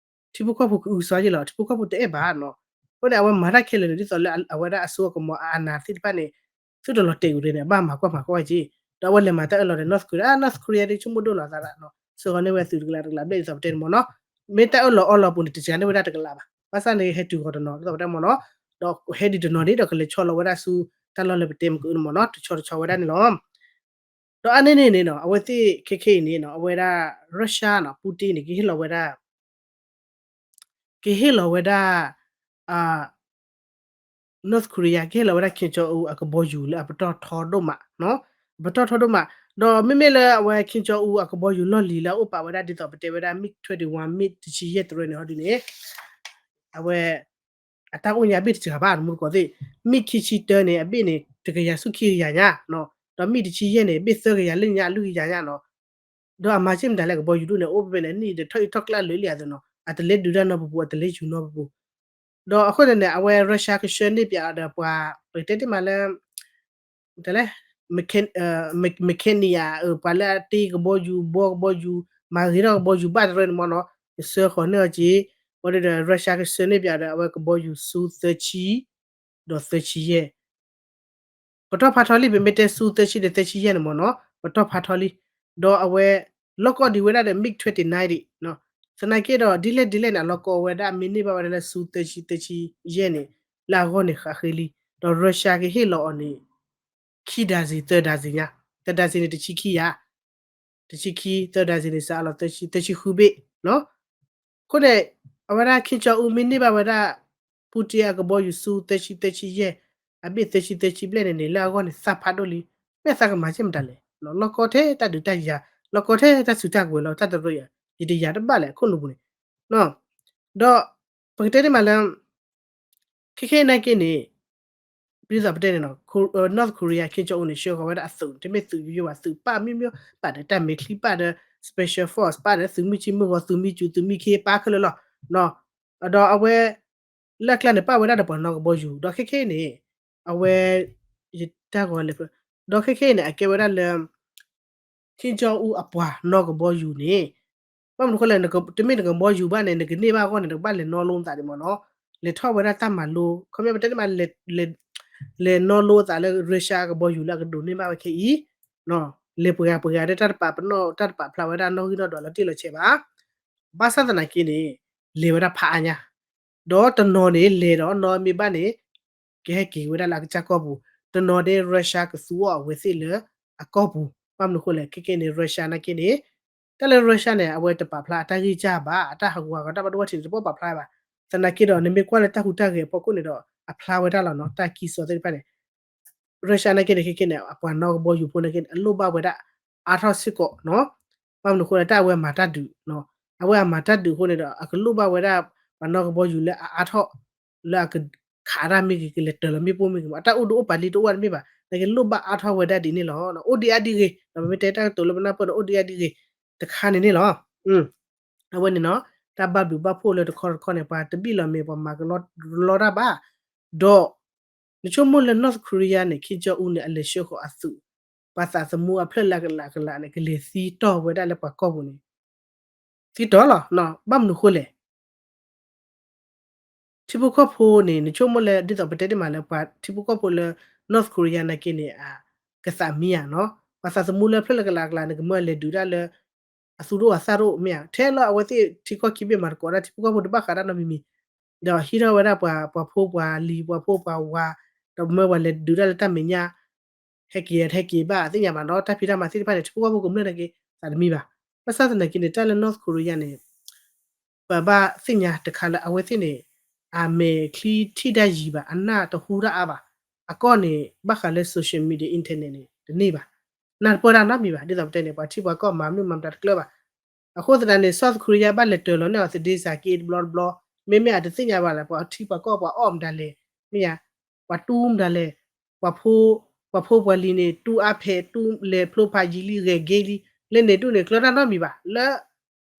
ထံဖိကီၢ်ဖိကအုကစွါက့လီၤ, ထံဖိကီၢ်ဖိတအဲၣ်ဘၣ်နီၤ, အဃိန့ၣ် အဝဲမၤတၢ်ခဲလၢာ်န့ၣ် ဒ်သိးလၢအဝဲဒၣ်အစိအကမီၤအ အာဏာ သ့ၣ်တဖၣ်န့ၣ် သုတလီၤတဲာ်က့ၤဒ်န့ၣ် အဘၣ်မၤကွၢ်မၤကွၢ်က့ၤ, ဒီးအဝဲလဲၤမၤတၢ်အၢၣ်လီၤဒီး North Korea, North Korea ဒ်ဆိကမိၣ်ဒိၣ်လီၤသးဒီး စၢဃီၤန့ၢ်ဝဲသုးတကလးတကလးဘျဲၣ်ဒ်သိးပတဲန့ၣ်မ့ၢ်နီၤ, မ့ၢ်တၢ်အၢၣ်လီၤအီလီၤပူၤန့ၣ် တစှၤန့ၢ်ဝဲဒၣ်တကလးဘၣ်, ဘၣ်ဆၣ်န့ၣ် ဟဲတုၤဃီၤတနီၤ ဒ်သိးပတဲမ့ၢ်နီၤ, ဒီးဟဲဒံးတနီၤန့ၣ်ဒီး ကလဲၤဆီလီၤဝဲဒၣ်ဆူ တၢ်လီၢ်လၢပတဲမ့ၢ်ကန့ၣ်မ့ၢ်နီၤ တဆီတဆီဝဲဒၣ်န့ၣ်လီၤ. ဒီးအါန့ၢ်န့ၣ်န့ၣ်နီၤ အဝဲသ့ၣ်ခဲခဲအံၤန့ၣ်နီၤ အဝဲဒၣ် Russia နီၤ Putin န့ၣ် ကဟ့ၣ်လီၤဝဲဒၣ် ကဟ့ၣ်လီၤဝဲဒၣ် North Korea ကဟ့ၣ်လီၤဝဲဒၣ် Kim Jong Un အကဘီယူၤလၢအပတီၢ်ထီဒိၣ်မး, အပတီၢ်ထီဒိၣ်မး, ဒီးမ့မ့ၢ်လၢအဝဲ Kim Jong Un အကဘီယူၤလီၢ်လံၤလၢအအိၣ်ပာ်ဝဲဒၣ်ဒ်သိးပတဲဝဲဒၣ် MiG twenty-one, MiG တဆံယဲၢ်တရၢန့ၣ်ဟီဒ်န့ၣ် အဝဲ အတၢ်အိၣ်ညါအဘ့ၣ်တစှၤဘၣ် တမူတကိးသ့ၣ်, MiG ခံဆံတၢန့ၣ် အဘ့ၣ်န့ၣ် တကယၤဆူခံကယၤညါ, ဒီး MiG တဆံယဲၢ်န့ၣ် ဘ့ၣ်သၢကယၤလၢညါအလွံၢ်ကယၤညါနီၤ, ဒီးအမၤစ့ၢ်မတၤလဲၣ် ကဘီယူၤဒိၣ်န့ၣ် အိၣ်ဖဲဖဲန့ၣ် နံၣ်ဒီးထီၣ်အံၤထီၣ်ကျၢၢ်လၢာ်လံအသိးနီၤ အတလဲၤဒုးတၢ်နီတပူၤပူၤ အတလဲၤယူၤနီတပူၤပူၤ, ဒီးအဃိန့ၣ်န့ၣ် အဝဲ Russia ကဆှၢန့ၢ်ပၠးအီၤဒီးပှၤ ပကတဲတ့ၢ်မးလၢ တလဲ mechanic ပှၤလၢအတ့ကဘီယူၤ ဘီကဘီယူၤ မၤဂ့ၤထီၣ်ကဘီယူၤဘၣ်တရၢန့ၣ်မ့ၢ်နီၤ ကဆှၢဃီၤန့ၢ်အီၤက့ၤ, ဝံၤဒီး Russia ကဆှၢန့ၢ်ပၠးဒီးအဝဲကဘီယူၤ Su သၢဆံ ဒီးသၢဆံယဲၢ် ပတီၢ်ဖးထီလံ ပမ့ၢ်တဲ Su သၢဆံဒီးသၢဆံယဲၢ်န့ၣ်မ့ၢ်နီၤ ပတီၢ်ဖးထီလံ, ဒီးအဝဲ လီၢ်ကီၢ်ဒံးဝဲဒၣ်ဒီး MiG twenty-nine ဒံး, သနာ်က့ဒီး ဒ်လဲၣ်ဒ်လဲၣ်န့ၣ် အလီၢ်ကီၢ်ဝဲဒၣ် မ့ၢ်န့ၢ်ဘၣ်ဝဲဒၣ်လၢ Su သၢဆံ သၢဆံယဲၢ်န့ၣ် လၢအဂီၢ်န့ၣ်ဃးဃ့လံ ဒီး Russia ကဟ့ၣ်လီၤအီၤန့ၣ် ခံ dozen သၢ dozen ညါ, တ dozen န့ၣ် တဆံခံယၤ, တဆံခံ, သၢ dozen န့ၣ် စးအလီၤ သၢဆံ သၢဆံဃုဘ့ၣ်နီၤ. အဃိန့ၣ် အဝဲဒၣ် Kim Jong Un မ့ၢ်န့ၢ်ဘၣ်ဝဲဒၣ် Putin အကဘီယူၤဆူ သၢဆံ သၢဆံယဲၢ်, အဘ့ၣ် သၢဆံ သၢဆံဘျဲၣ်န့ၣ်န့ၣ် လၢအဂီၢ်န့ၣ် သၣ်ဖးဒိၣ်လံ, မ့ၢ်သးကမၤကဲမတၤလဲၣ်, လီၢ်ကီထဲတၢ်ဒုးတၢ်ယၤ, လီၢ်ကီထဲတၢ်စုတၢ်ကဝဲၤလီၤ, တၢ်တရၢယၤ, ယတယၤတဘၣ်လဲၣ် အခိၣ်နူာ်ပူၤန့ၣ် ဒီး ပကတဲန့ၢ်မးလၢ ခဲခဲအံၤနာ်က့န့ၣ် ဒ်သိးပတဲန့ၣ်နီၤ North Korea Kim Jong Un န့ၣ် ဆှၢဃီၤဝဲဒၣ်အသုး တမ့ၢ်သုးယိယိဘၣ်, သုးပာ်မံၤမံၤ ပာ်ဒီးတၢ်မဲာ်ချံ ပာ်ဒီး special force ပာ်ဒီးသုးမုၢ်ဆံမုၢ်ဂီၤ သုးမံၤစူၤ သုးမံၤခ့ပာ်ခဲလၢာ်လီၤ. ဒီးအဝဲ လၢအကျါန့ၣ် ပာ်ဝဲဒၣ်ဒီးပှၤနီၣ်ကဘီယူၤ ဒီးခဲခဲအံၤန့ၣ် အဝဲ ယတၢ်ဂီၤလဲၤ ဒီးခဲခဲအံၤန့ၣ် အကဲဝဲဒၣ်လၢ Kim Jong Un အပှၤနီၣ်ကဘီယူၤန့ၣ် ဘၣ်မနုၤအဃိလဲၣ် တမ့ၢ်နကဘီယူၤဘၣ်န့ၣ် နကန့ၢ်ဘၣ်အဂီၢ်န့ၣ် နကဘၣ်လဲၤနီၣ်လိသးဒံးမ့ၢ်နီၤ, လဲၤထီၣ်ဝဲဒၣ်တၢ်မၤလိ ခီပညီပတဲန့ၣ်မး လဲၤနီၣ်လိအသးလၢ Russia ကဘီယူၤလၢအကဒိးန့ၢ်ဘၣ်ဝဲခဲအံၤ, လဲၤပှဲၤဂၤပှဲၤဂၤဒီး တၢ်တပာ်ပနီၣ် တၢ်တပာ်ဖျါဝဲဒၣ်နီၣ်ဂံၢ်နီၣ်ဒွးလီၤတံၢ်လီၤဆဲးဘၣ်. ဘၣ်ဆၣ်သနာ်က့န့ၣ် လဲၤဝဲဒၣ်ဖးအါညါ, ဒီးတနီၤန့ၣ်လဲၤဒီးနီၣ်မ့ၢ်ဘၣ်န့ၣ် ကဟဲက့ၤဝဲဒၣ်လၢအကစၢ်ကီၢ်ပူၤ, တနီၤဒ် Russia ကသူအီၤအဝဲသ့ၣ်လၢအကီၢ်ပူၤ, ဘၣ်မနုၤအဃိလဲၣ် ခဲခဲန့ၣ် Russia နာ်က့န့ၣ် တၢ်လၢ Russia န့ၣ် အဝဲတပာ်ဖျါအတၢ်ဂံၢ်စၢ်ဘၣ်, အတၢ်ဟးဂူာ်ဟးဂီၤတၢ်ဘၣ်ဒိဘၣ်ထံးန့ၣ် တပာ်ဖျါဘၣ်, သနာ်က့ဒီး နမ့ၢ်ကွၢ်လၢတၢ်ဟူးတၢ်ဂဲၤအဖီခိၣ်န့ၣ်ဒီး အဖျါဝဲဒၣ်လီၤနီၤ, တၢ်ကံၢ်စီသ့ၣ်တဖၣ်န့ၣ် Russia နာ်က့န့ၣ် ခဲခဲန့ၣ် အပှၤနီၣ်ကဘီယူၤဖိနာ်က့န့ၣ် အလိၣ်ဘၣ်ဝဲဒၣ်အါထီၣ်စ့ၢ်ကီးနီၤ, ဘၣ်မနုၤအဃိလဲၣ် တၢ်အဝဲမၤတၢ်ဒုး, အဝဲအမၤတၢ်ဒုးအဃိန့ၣ်ဒီး အကလိၣ်ဘၣ်ဝဲဒၣ် ပှၤနီၣ်ကဘီယူၤလၢအအါထီၣ် လၢအကခးတၢ်မ့ၢ်ဂ့ၤ ကလဲၤတၢၤလီၤမ့ၣ်ပိၢ်မ့ၢ်ဂ့ၤမး အတၢ်အိၣ်ဒုးအိၣ်ပာ်လံတအိၣ်ဘၣ်တမ့ၢ်ဘၣ်, နာ်က့လိၣ်ဘၣ်အါထီၣ်ဝဲဒၣ်ဒ်န့ၣ်လီၤ. အိၣ်ဒံးအါဒံးဂ့ၤ, ဒီးပမ့ၢ်တဲတၢ်ကတိၤလၢပနၢ်ပၢၢ်ဒီး အိၣ်ဒံးအါဒံးဂ့ၤ တခါန့ၣ်န့ၣ်လီၤ. အဝဲန့ၣ်နီၤ တၢ်ဘၣ်ဘျုးဘၣ်ဖှိၣ်လၢတခီတခီန့ၣ် ပှၤတဘံၣ်လီၤမ့ၢ် ပှၤမၤကလီတၢ်ဘၣ်, ဒီး နဆိကမိၣ်လၢ North Korea န့ၣ် Kim Jong Un န့ၣ် အလဲၤဆှၢဃီၤအသုး ပှၤသးသမူအဖျၢၣ်လၢအကလးကလးန့ၣ် ကလဲၤသံတီၢ်ဝဲဒၣ်လၢပှၤကီၢ်ပူၤန့ၣ် သံတီၢ်လီၤ. ဘၣ်မနုၤအဃိလဲၣ် ထံဖိကီၢ်ဖိန့ၣ် နဆိကမိၣ်လၢ ဒ်သိးပတဲဒ်မးလၢ ပှၤထံဖိကီၢ်ဖိလၢ North Korea နာ်က့န့ၣ် ကသးမံဧါနီၤ, ပှၤသးသမူလၢဖျၢၣ်လၢကလးကလးန့ၣ် ကမၢလဲၤဒုးတၢ်လၢ အသူၣ်ဒိၣ်အသးဒိၣ်မ့ၢ်ဧါ, ထဲလၢအဝဲသ့ၣ်ထံကီၢ်ခံဘ့ၣ်မၤသကိးတၢ် ထံဖိကီၢ်ဖိတဘၣ်ဃးတၢ်နီတမံၤမံၤ, ဒီးဟံးထီၣ်ဝဲဒၣ်ပှၤ ပှၤဖိပှၤလံၤ ပှၤဖိပှၤဝၤ, ဒီးမၢပှၤလဲၤဒုးတၢ်လၢတၢ်မဲာ်ညါ ဟဲက့ၤဟဲက့ၤဘၣ် အသ့ၣ်ညါဘၣ်နီၤ, တၢ်ဖံးတၢ်မၤသ့ၣ်တဖၣ်န့ၣ် ထံဖိကီၢ်ဖိကမျၢၢ်နာ်က့ သးတမံဘၣ်. ဘၣ်ဆၣ်သနာ်က့န့ၣ် တၢ်လၢ North Korea န့ၣ် ပဘၣ်သ့ၣ်ညါတခါလၢအဝဲသ့ၣ်န့ၣ် အမဲာ်ချံထံၣ်တၢ်ယံၤဘၣ်, အနၢ်တဟူတၢ်အါဘၣ်, အကီၢ်န့ၣ် ဘၣ်ဃးလၢ social media internet န့ၣ် တန့ၢ်ဘၣ်, နၢ်တပၢၢ်တၢ်နီတမံၤဘၣ်, ဒ်သိးပတဲန့ၣ် ပှၤထံပှၤကီၢ်မၤမနုၤမၤမတၤတကျၢၤဘၣ်. အဃိသတးန့ၣ် South Korea ဘၣ်လဲၤတၢၤလီၤန့ၢ်အီၤသဒ့စးက့တဘျီတဘျီ, မ့မ့ၢ်အတသ့ၣ်ညါဘၣ်လၢ ပှၤထံပှၤကီၢ်ပှၤအီၣ်မတၤလဲၣ်, မ့ၢ်ယါ, ပှၤတူၢ်မတၤလဲၣ်, ပှၤဖိ, ပှၤဖိပှၤလံၤန့ၣ် တူၢ်အါဖဲး တူၢ်လဲၤဖျိဖးယံၤလံ ဂဲၤက့ၤလံ, လၢန့ၣ်ဒူၣ်န့ၣ် ကျၢၤတၢ်နီတမံၤဘၣ်, လၢ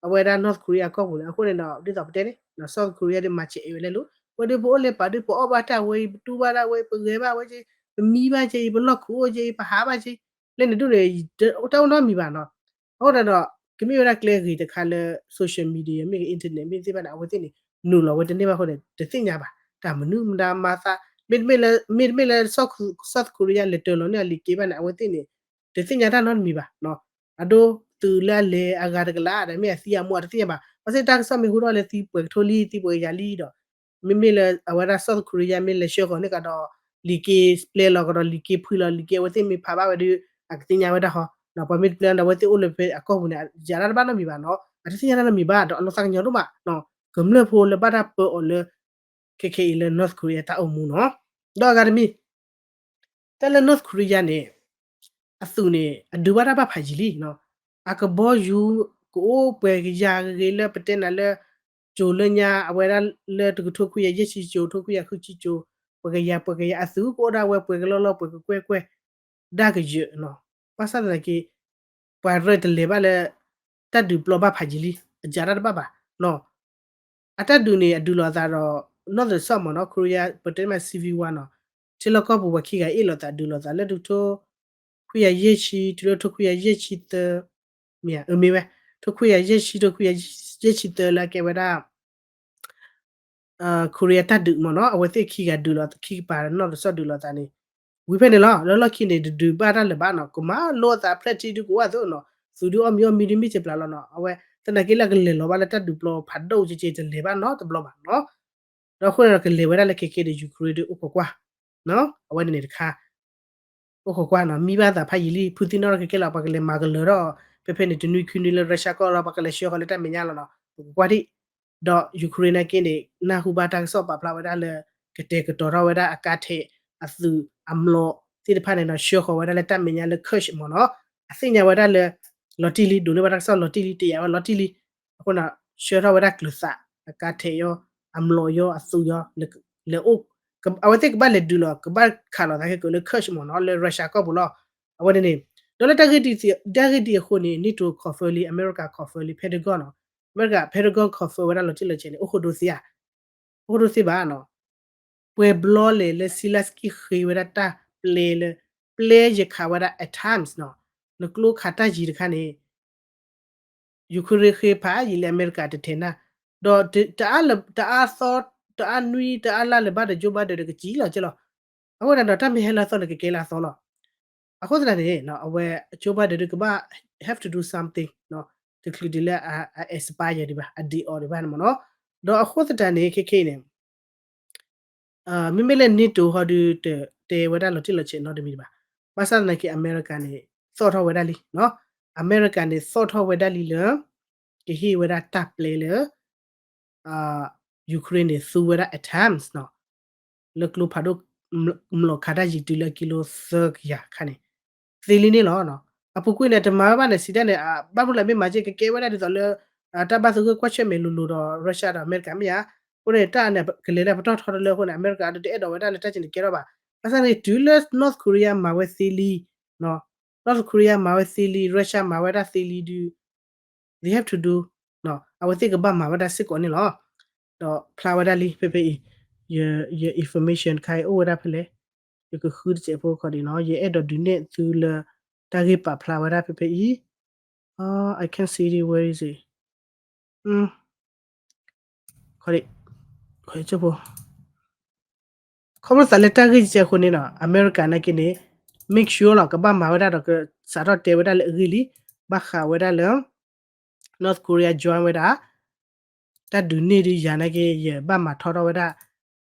အဝဲဒၣ် North Korea အကီၢ်ပူၤန့ၣ် အဃိန့ၣ်ဒီး ဒ်သိးပတဲန့ၣ် South Korea ဒ်မၤစဲးအံၤဝဲလဲၣ်လိၤ, ပဒုးပအိၣ်လၢပာ်ဒုးပအီၣ်ဘၣ်တၢ်ဝဲအံၤ ပတူၢ်ဘၣ်တၢ်ဝဲအံၤ ပဂဲၤဘၣ်ဝဲက့ၤ, ပမံဘၣ်က့ၤအံၤ ပလီၢ်ခူအိၣ်က့ၤအံၤ ပဟးဘၣ်က့ၤ, လၢန့ၣ်ဒူၣ်န့ၣ် တအိၣ်နီတမံၤဘၣ်နီၤ. အဃိန့ၣ်ဒီး ကမ့ၢ်ဝဲဒၣ်ကျဲဂ့ၤတခါလၢ social media မ့ၢ်ဂ့ၤ internet မ့ၢ်သ့ၣ်တဖၣ်န့ၣ် အဝဲသ့ၣ်န့ၣ် နုာ်လီၤဝဲတန့ၢ်ဘၣ်အဃိန့ၣ် တသ့ၣ်ညါဘၣ် တၢ်မနုၤမတၤမၤသး, မ့တမ့ၢ်လၢ မ့တမ့ၢ်လၢ South Korea လဲၤတၢၤလီၤန့ၢ်အလံၤက့ဘၣ်န့ၣ် အဝဲသ့ၣ်န့ၣ် တသ့ၣ်ညါတၢ်နီတမံၤဘၣ်. အဒိ သုးလၢအလဲၤအဂၤတကလးဒီး မ့ၢ်အသံအမူအတသ့ၣ်ညါဘၣ်. ဘၣ်ဆၣ်တၢ်ကစီၣ်မ့ၢ်ဟူထီၣ်လၢသံပှဲၤကထိလံ သံပှဲၤကယၤလံဒီး မ့မ့ၢ်လၢအဝဲဒၣ် South Korea မ့ၢ်လဲၤဆှၢဃီၤန့ၢ်ကဒီး လံၤက့ပျဲလီၤကဒီး လံၤက့ဖှံလီၤ လံၤက့အဝဲသ့ၣ်မ့ၢ်ဖးဘၣ်ဝဲဒီး အကသ့ၣ်ညါဝဲဒၣ်ဟီ, ပှၤမ့ၢ်တပျဲလီၤန့ၣ် အဝဲသ့ၣ်အိၣ်လၢဖဲအကီၢ်ပူၤန့ၣ် ယၤတၢ်တဘၣ်နီတမံၤဘၣ်နီၤ, အတသ့ၣ်ညါတၢ်နီတမံၤဘၣ် ဒီးအလီၤသးကညီၤဒိၣ်မး ကမျၢၢ်ဖိလၢဘၣ်တၢ်ပၢအီၤလၢ ခဲခဲအံၤလၢ North Korea တၢ်အိၣ်မူနီၤ. ဒီးအဂၤတမံၤ တၢ်လၢ North Korea န့ၣ် အသုးန့ၣ် အဒုးဘၣ်တၢ်ဘၣ်ဖးယံာ်လံနီၤ. အကဘီယူၤ ကအိၣ်ပှဲၤကယၤဂ့ၤဂ့ၤလၢပတဲနၤလၢ ကၠိၤလၢညါ အဝဲဒၣ်လၢတကထိခွံကယၤယဲၢ်ဆံကၠိၤ ထိခွံကယၤဃုဆံကၠိၤ ပှဲၤကယၤ ပှဲၤကယၤအသုး ကအိၣ်ဒၣ်ဝဲပှဲၤကလီၢ်လီၢ် ပှဲၤကကွဲၢ်ကွဲၢ် ဒၣ်ကယၢၤနီၤ. ဘၣ်ဆၣ်သနာ်က့ ပှၤရဲၣ်တလဲၤဘၣ်လၢ တၢ်ဒုးပျီဘၣ်ဖးယံာ်လံ အယၤတၢ်တဘၣ်ဘၣ်နီၤ. အတၢ်ဒုးန့ၣ် အဒုးလိာ်သးဒီး နီၢ်သးစၢ်မ့ၢ်နီၤ Korea ပတဲမး Civil War နီၤ, ထံလီၢ်ကီၢ်ပူၤပှၤခံဂၤအ့ၣ်လိာ်သးဒုးလိာ်သးလၢတကထိခွံကယၤယဲၢ်ဆံ တုၤလၢထိခွံကယၤယဲၢ်ဆံသၢ မ့ၢ်ဧါ, အမ့ၢ်ဝဲ ထိခွံကယၤယဲၢ်ဆံ ထိခွံကယၤယဲၢ်ဆံသၢလၢအကဲဝဲဒၣ် Korea တၢ်ဒုးမ့ၢ်နီၤ အဝဲသ့ၣ်ခံဂၤဒုးလိာ်သး ခံကပၤနီၢ်သးစၢ်ဒုးလိာ်သးန့ၣ် ဝံၤဖဲန့ၣ်လီၤ. လၢလီၢ်ခံန့ၣ် တဒုးဘၣ်တၢ်လၢၤဘၣ်နီၤ ကမၤလိအသးဖျဲၣ်ထံဒုးကဝၣ်သိးနီၤ သုးဒုးအီၣ်မံၤအီၣ်မံၤဒုးမ့ၢ်စဲးပျးလီၤနီၤ အဝဲ သနာ်က့လၢကလဲၤလီၤဘၣ်လၢတၢ်ဒုးပျီဖးဒိၣ်ကဲကဲတလဲၤဘၣ်နီတဘျီဘၣ်နီၤ. ဒီးအဃိန့ၣ်ဒီးကလဲၤဝဲဒၣ်လၢခဲကဲဒီး Ukraine ဒုးအိၣ်ကွၢ်ကွၢ် အဝဲန့ၣ်န့ၣ်တခါ အိၣ်ခိးကွၢ်နီၤ မံဘၣ်သးဖးယံာ်လံ ဖုသံနီၣ်ထီၣ်ကကဲလီၤ ပှၤကလဲၤမၤကလၢၤထီၣ် ဖဲဖဲန့ၣ် တနွံခံနွံလၢ Russia ကီၢ်လီၤ ပှၤကလဲၤဆှၢဃီၤလၢတၢ်မဲာ်ညါလီၤနီၤ ပကကွၢ်ဒံး ဒီး Ukraine နာ်က့န့ၣ် နၢ်ဟူဘၣ်တၢ်ကစီၣ်ပာ်ဖျါဝဲဒၣ်လၢ ကတဲာ်ကတီၤထီၣ်ဝဲဒၣ်အကါထဲး အသုးအမျိာ်သ့ၣ်တဖၣ်န့ၣ်ဒီး ဆှၢဃီၤဝဲဒၣ်လၢတၢ်မဲာ်ညါလၢ Kursk မ့ၢ်နီၤ အသ့ၣ်ညါဝဲဒၣ်လၢ လီၤတံၢ်လံ ဒိးန့ၢ်ဘၣ်တၢ်ကစီၣ်လီၤတံၢ်လံ တယာ်ဝဲလီၤတံၢ်လံ အဃိန့ၣ် ဆှၢထီၣ်ဝဲဒၣ်ကျိၤသး အကါထဲးယီၤ အမျိာ်ယီၤ အသုးယီၤ လဲၤအိၣ် အဝဲသ့ၣ်ကဘၣ်လဲၤဒုးလီၤ ကဘၣ်ခးလိာ်သးခဲကိးလၢ Kursk မ့ၢ်နီၤ လၢ Russia ကီၢ်ပူၤလီၤ အဝဲန့ၣ်န့ၣ် ဒီးလၢတၢ်ဂ့ၢ်ဒ်အံၤအဃိန့ၣ် NATO confirm လံ အမဲရကၤ confirm လံ Pentagon နီၤ အမဲရကၤ Pentagon confirm ဝဲဒၣ်လီၤတံၢ်လီၤဆဲးန့ၣ် အိၣ်ဃိဒိသ့ဧါ အိၣ်ဃိဒိသ့ဘၣ်နီၤ ပှဲၤဘျီလဲၣ်လၢ Zelenskyy ဃ့ဝဲဒၣ်တၢ်ပျဲလၢ ပျဲယခးဝဲဒၣ် အတၢမ်စ် နီၤ လၢကျိခးတၢ်ယံၤတခါန့ၣ် Ukraine ဃ့ဖးယံာ်လၢအမဲရကၤတထဲးနၢ် ဒီးတအါလၢ တအါသီ တအါနွံ တအါလါလၢၤဘၣ်ဒီး Joe Biden ဒီးကစံၣ်လီၤကဲလီၤ အဃိသတးဒီး တၢ်မ့ၢ်ဟဲလၢအသီန့ၣ် ကကဲလၢအသီလီၤ အဃိသတးန့ၣ် အဝဲ Joe Biden ဒုးကဘၣ် have to do something နီၤ တချုးဒ်လၢအ expire ဒံးဘၣ် အဒံးအီၤဒံးဘၣ်န့ၣ်မ့ၢ်နီၤ ဒီးအဃိသတးန့ၣ် ခဲခဲအံၤန့ၣ် မ့မ့ၢ်လၢ NATO ဟီဒုး တတဲဝဲဒၣ်လီၤတံၢ်လီၤဆဲးနီတမံၤဒံးဘၣ်. ဘၣ်ဆၣ်သနာ်က့ အမဲရကၤန့ၣ် သီၣ်ထီၣ်ဝဲဒၣ်လံနီၤ. အမဲရကၤန့ၣ် သီၣ်ထီၣ်ဝဲဒၣ်လံလၢ ကဟ့ၣ်ဝဲဒၣ်တၢ်ပျဲလၢ Ukraine န့ၣ် သူဝဲဒၣ် အတၢမ်စ် နီၤ လၢကျိဖးဒိၣ် မျိာ်ခးတၢ်ယံၤတုၤလၢကံလိသၢကယၤခါန့ၣ် သ့လံန့ၣ်လီၤ. အပူၤကွံာ်န့ၣ် တမၤဝဲဘၣ်န့ၣ် စံးတၢ်န့ၣ် ဘၣ်မနုၤလဲၣ်မ့ၢ်မၤက့ ကကဲဝဲဒၣ်ဒ်သိးလၢ တၢ်ဘၣ်သဂၢၢ်ကွၢ်ဆၢၣ်မဲာ်လိၤလိၤဒီး Russia ဒီးအမဲရကၤမ့ၢ်ဧါ. အဃိန့ၣ် တၢ်န့ၣ် ကလဲၤလၢပတီၢ်ထီတလၢအဃိန့ၣ် အမဲရကၤဒုးတအဲၣ်ဒိးဝဲဒၣ်လၢတၢ်စ့ၢ်န့ၣ်ကဲထီၣ်ဘၣ်. ဘၣ်ဆၣ်န့ၣ် တုၤလၢ North Korea မၤဝဲသ့လံ North Korea မၤဝဲသ့လံ Russia မၤဝဲဒၣ်သ့လံဒုး they have to do အဝဲသ့ၣ်ကဘၣ်မၤဝဲဒၣ်စ့ၢ်ကီးန့ၣ်လီၤ. ဒီးဖျါဝဲဒၣ်လံ ဖဲဖဲအံၤ ယ information တခါအံၤအိၣ်ဝဲဒၣ်ဖဲလဲၣ်. ယကဃုတစဲးဖိခီဒံးနီၤ ယအဲၣ်ဒိးဒုးနဲၣ်သုလၢ တၢ်ဂ့ၢ်ပာ်ဖျါဝဲဒၣ်ဖဲဖဲအံၤ I can't see it, where is it? ခီဒံး ခီဒံးဖိ ခီဖျိသးလၢတၢ်ဂ့ၢ်ကဲကဲအဃိန့ၣ်နီၤ အမဲရကၤနာ်က့န့ၣ် make sure လီၤ ကဘၣ်မၤဝဲဒၣ်ဒီး ကစးထီၣ်တဲဝဲဒၣ်လၢအဂ့ၢ်လံ ဘၣ်ဃးဝဲဒၣ်လၢ North Korea join ဝဲဒၣ် တၢ်ဒုးန့ၢ်ဒုးယၤနာ်က့ ယဘၣ်မၤထီထီၣ်ဝဲဒၣ်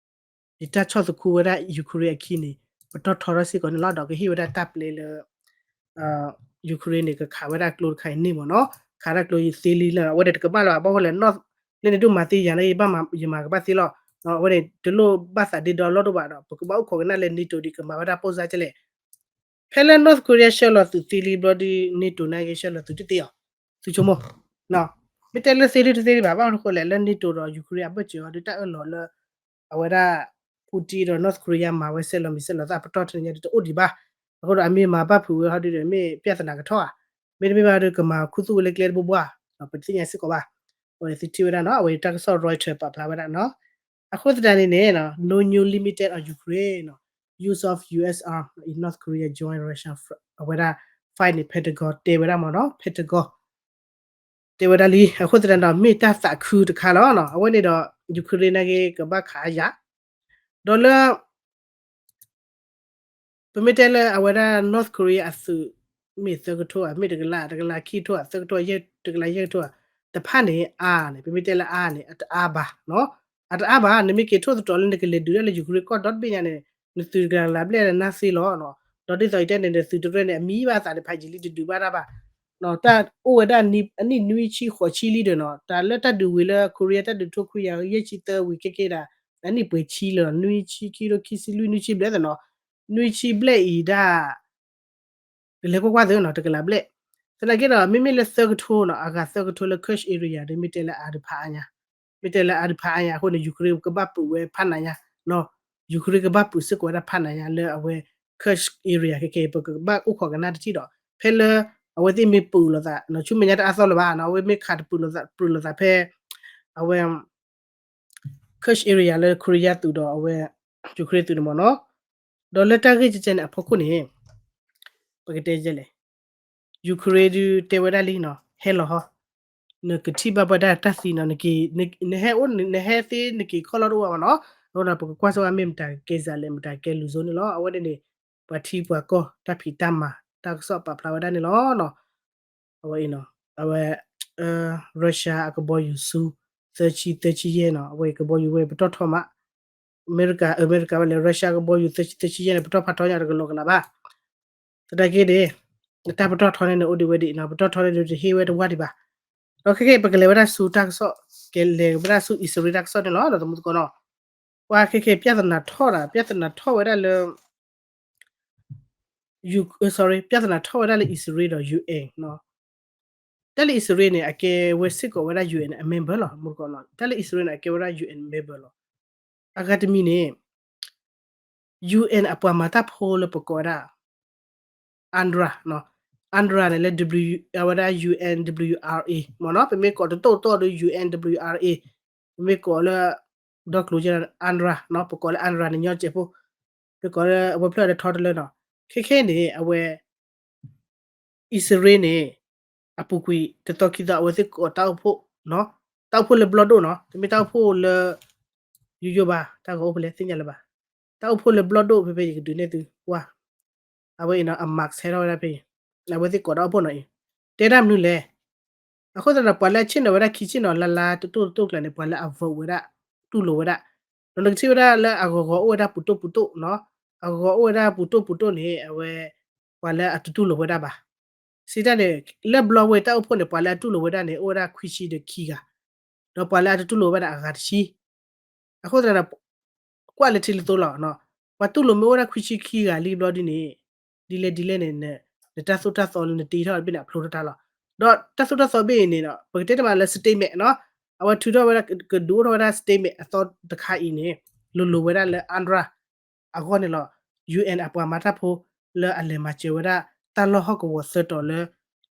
ယတၢ်ဆီၣ်သခူဝဲဒၣ် Ukraine အခံန့ၣ် ပတီၢ်ထီထီၣ်စ့ၢ်ကီးန့ၣ်လီၤ. ဒီးကဟ့ၣ်ဝဲဒၣ်တၢ်ပျဲလၢ Ukraine န့ၣ် ကခးဝဲဒၣ်ကျိတခါအံၤန့ၣ်မ့ၢ်နီၤ ခးတၢ်ကျိယသ့လံလၢ အဝဲန့ၣ်တကဘၣ်လၢၤဘၣ် ဘၣ်ဃိလဲၣ် North လၢန့ၣ်ဒိၣ်မၤသ့ယၤနာ်က့ ယဘၣ်မၤ ယမၤကဘၣ်သ့လီၤ. အဝဲန့ၣ် တလိၣ်ဘၣ်သးဒ့ဒီလီၢ်ဒိၣ်ဘၣ်ဒီး ပကဘၣ်အိၣ်ခိးကနၣ်လၢ NATO ဒ်ကမၤဝဲဒၣ်ပိၢ်စါကဲလဲၣ် ဖဲလၢ North Korea ဆှၢလီၤသုးသ့လံဘျီဒုး NATO နာ်က့ ဆှၢလီၤသုးတသ့အီၤ သုဆိကမိၣ် မ့ၢ်တဲလၢသ့ဒုးတသ့ဒံးဘၣ် ဘၣ်မနုၤဃိလဲၣ် လၢ NATO ဒီး Ukraine အဘၢၣ်စၢၤအီၤဒုး တၢ်အၢၣ်လီၤလၢ အဝဲဒၣ် Putin ဒီး North Korea မၤဝဲဆဲးလီၤမံၤဆဲးလီၤသၣ်ပတီၢ်တနံၤညါဒုးတအိၣ်ဒံးဘၣ်. အဃိဒီးအမ့ၢ်မၤဘၣ်ဖုးဝဲဟီဒုးဒီး မ့ၢ်ပြဿနာကထီၣ်ဧါ မ့တမ့ၢ်ဘၣ်ဒီး ကမၤခူသူၣ်ဝဲလၢကျဲတဘိဘိဧါ ပတသ့ၣ်ညါစ့ၢ်ကီးဘၣ်. အဝဲသုထံၣ်ဝဲဒၣ်နီၤ အဝဲတၢ်ကစီၣ် Reuters ပာ်ဖျါဝဲဒၣ်နီၤ အဃိသတးန့ၣ်န့ၣ် no new limited on Ukraine use of U S arm in North Korea joint Russia အဝဲဒၣ် fight န့ၣ် Pentagon တဲဝဲဒၣ်မ့ၢ်နီၤ Pentagon တဲဝဲဒၣ်လံ အဃိသတးဒီး မ့ၢ်တၢ်သးခုတခါလီၤ. အဝဲန့ၣ်ဒီး Ukraine နာ်က့ ကဘၣ်ခးယၤ ဒီးလၢ ပမ့ၢ်တဲလၢအဝဲဒၣ် North Korea အသုး မ့ၢ်သၢကထိဧါ မ့ၢ်တကလး တကလးခံကထိဧါ သၢကထိ တကလးယဲၢ်ကထိဧါ တဖၣ်န့ၣ် အါန့ၣ် ပမ့ၢ်တဲလၢအါန့ၣ် အတအါဘၣ်နီၤ အတအါဘၣ် နမ့ၢ်က့ၤထိၣ်သတြီၤလၢနကလဲၤဒုးတၢ်လၢ Ukraine ကီၢ်ဒီတဘ့ၣ်ညါန့ၣ် နသုးတကလးလၢ်ဘျဲၣ်လၢနၢ်သ့လီၤ. ဒီးဒ်သိးယတဲန့ၣ် နသုးတရဲၣ်န့ၣ် အမံဘၣ်သးန့ၣ် ဖးယံာ်လံတဒုးဘၣ်တၢ်ဘၣ် တၢ်အိၣ်ဝဲဒၣ်အနံၣ်နွံဆံဃိးဆံလံဒီးနီၤ တၢ်လၢတၢ်ဒုးဝံၤလၢ Korea တၢ်ဒုးထိခွံကယၤယဲၢ်ဆံသၢဝံၤခဲကဲဒၣ် အနံၣ်ပှဲၤဆံလၢ နွံဆံခံ ခံကထိခံဆံလွံၢ်နွံဆံဘျဲၣ်သနီၤ နွံဆံဘျဲၣ်အံၤဒၣ် ကလဲၤကွၢ်ကွၢ်သ့နီၤ တကလးဘျဲၣ် သနာ်က့ဒီး မ့မ့ၢ်လၢသၢကထိနီၤ အဂၤသၢကထိလၢ Kursk area ဒီး မ့ၢ်တဲလၢအါဒုးဖးအါညါ မ့ၢ်တဲလၢအါဒုးဖးအါညါအဃိန့ၣ် Ukraine ကဘၣ်ပုးဝဲဖးနးညါနီၤ Ukraine ကဘၣ်ပုးစ့ၢ်ကီးဝဲဒၣ်ဖးနးညါလၢအဝဲ Kursk area ခဲကဲ ပကဘၣ်အိၣ်ခိးကနၣ်တထံၣ်ဒီး ဖဲလၢ အဝဲသ့ၣ်မ့ၢ်ပုးလိာ်သး ဆူမဲာ်ညါတအါသီလၢၤဘၣ်နီၤ အဝဲမ့ၢ်ခးတပုးလိာ်သး ပုးလိာ်သးဖဲ အဝဲ Kursk area လၢ Korea သုးဒီးအဝဲ Ukraine သုးန့ၣ်မ့ၢ်နီၤ ဒီးလၢတၢ်ဂ့ၢ်ကဲကဲန့ၣ်အဖီခိၣ်န့ၣ် ပကတဲလဲၣ် Ukraine ဒုးတဲဝဲဒၣ်လံနီၤ ဟဲလီၤဟီ နကထံၣ်ဘၣ်ပှၤဒၣ်တၢ်သံနီၤ နဟဲအိၣ် နဟဲသ့နက့ၤခီၣ်လီၢ်တအိၣ်ဘၣ်မ့ၢ်နီၤ အဃိဒီးပကကွၢ်စ့ၢ်ဝဲမ့ၢ်မတၤကကဲစးလဲၣ် မတၤကကဲလူၤစိန့ၣ်လီၤ အဝဲန့ၣ်န့ၣ် ပှၤထံပှၤကီၢ်တၢ်ဖံးတၢ်မၤ တၢ်ကစီၣ်ပာ်ဖျါဝဲဒၣ်န့ၣ်လီၤ. အဝဲအံၤနီၤ အဝဲ Russia အကဘီယူၤဆူ သၢဆံ သၢဆံယဲၢ်နီၤ အဝဲကဘီယူၤဝဲပတီၢ်ထီမး အမဲရကၤ အမဲရကၤဝဲလဲၣ် Russia ကဘီယူၤသၢဆံသၢဆံယဲၢ်န့ၣ် ပတီၢ်ဖးထီညါတကလီကလးဘၣ်. သနာ်က့န့ၣ် တၢ်ပတီၢ်ထီန့ၣ်န့ၣ် အိၣ်ဒံးဝဲဒံးနီၤ ပတီၢ်ထီန့ၣ်ဒုးတဟ့ၣ်ဝဲတဝၢ်ဒံးဘၣ်. ဒီးခဲကနံၣ် ပကလဲၤဝဲဒၣ်ဆူတၢ်ကစီၣ် ကလဲၤဝဲဒၣ်ဆူအံၣ်စရ့လးတၢ်ကစီၣ်န့ၣ်လီၤ ဒီးသမူသကိးနီၤ. ပှၤခဲကနံၣ် ပြဿနာထီၣ်ဒၣ် ပြဿနာထီၣ်ဝဲဒၣ်လၢ sorry ပြဿနာထီၣ်ဝဲဒၣ်လၢအံၣ်စရ့လးဒီး UN နီၤ. တၢ်လၢအံၣ်စရ့လးန့ၣ် အကဲဝဲစ့ၢ်ကီးဝဲဒၣ် UN အ member လီၤ သမူသကိးနီၤ. တၢ်လၢအံၣ်စရ့လးန့ၣ် အကဲဝဲဒၣ် UN member လီၤ. အဂၤတမံၤန့ၣ် UN အပှၤမၤတၢ်ဖိလၢပကိးဝဲဒၣ် UNRWA နီၤ. UNRWA န့ၣ်လၢ W အဝဲဒၣ် UNWRA မ့ၢ်နီၤ. ပမ့ၢ်ကိးတတိၢ်တတိၢ်ဒီး UNWRA ပမ့ၢ်ကိးလၢ ဒီကျိၤကဲ UNRWA နီၤ ပကိးလၢ UNRWA န့ၣ်ညီစဲးဖိ ပကိးလၢအဝဲဖျၢၣ်ဒီးထီတလၢနီၤ. ခဲခဲအံၤန့ၣ် အဝဲ အံၣ်စရ့လးန့ၣ် အပူၤကွံာ်တသီခံသီ အဝဲသ့ၣ်ကိးတၢ်အိၣ်ဖှိၣ်နီၤ, တၢ်အိၣ်ဖှိၣ်လၢဘျီၣ်ဒိၣ်နီၤ, တမ့ၢ်တၢ်အိၣ်ဖှိၣ်လၢ ယိယိဘၣ်, တၢ်ဂီၤအိၣ်ဖဲလဲၣ်သ့ၣ်ညါလၢၤဘၣ်, တၢ်အိၣ်ဖှိၣ်လၢဘျီၣ်ဒိၣ်ဖဲဖဲယကဒုးနဲၣ်သုကွၢ်, အဝဲအံၤနီၤ အ mark ဟဲထီၣ်ဝဲဒၣ်ဖဲအံၤ, အဝဲသ့ၣ်ကိးတၢ်အိၣ်ဖှိၣ်နီၤအံၤ, တဲဒၣ်မနုၤလဲၣ်, အဃိသတးဒီး ပှၤလၢအဆ့ၣ်နီၤဝဲဒၣ်ခံဆ့ၣ်နီၤလါလါတတိၢ်တတိၢ်ကျါန့ၣ် ပှၤလၢအ vote ဝဲဒၣ် တူၢ်လိာ်ဝဲဒၣ်, ဒီးနကထံၣ်ဝဲဒၣ်လၢအဂီၤဂီၤအိၣ်ဝဲဒၣ်ပူၤတိၢ်ပူၤတိၢ်နီၤ, အဂီၤဂီၤအိၣ်ဝဲဒၣ်ပူၤတိၢ်ပူၤတိၢ်န့ၣ် အဝဲ ပှၤလၢအတတူၢ်လိာ်ဝဲဒၣ်ဘၣ်, စံးတၢ်န့ၣ် လၢဘျီဝဲတၢ်အိၣ်ဖှိၣ်န့ၣ် ပှၤလၢအတူၢ်လိာ်ဝဲဒၣ်န့ၣ် အိၣ်ဝဲဒၣ်ခွံဆံဒီးခံဂၤ, ဒီးပှၤလၢအတတူၢ်လိာ်ဝဲဒၣ်အဂၤတဆံ, အဃိသတးဒီး ကွၢ်လၢထံလၢသိလီၤ, ပှၤတူၢ်လိာ်မ့ၢ်အိၣ်ဝဲဒၣ်ခွံဆံခံဂၤလံဘျီဒ်န့ၣ်, ဒ်လဲၣ်ဒ်လဲၣ်န့ၣ် နတၢ်သိၣ်တၢ်သီလၢနတ့ထီၣ်တဘ့ၣ်န့ၣ် အဖျိထီၣ်တၢ်လီၤ, ဒီးတၢ်သိၣ်တၢ်သီဘ့ၣ်အံၤန့ၣ်ဒီး ပကတဲတမံၤလၢ statement နီၤ, အဝဲထုးထီၣ်ဝဲဒၣ် ကဒုးအိၣ်ထီၣ်ဝဲဒၣ် statement အသီတခါအံၤန့ၣ် လိၤလိၤဝဲဒၣ်လၢ UNRWA အဂီၢ်န့ၣ်လီၤ, UN အပှၤမၤတၢ်ဖိလၢအလဲၤမၤစၢၤဝဲဒၣ် တၢ်လီၢ်ဟီၣ်ကဝီၤသၢတီၤလၢ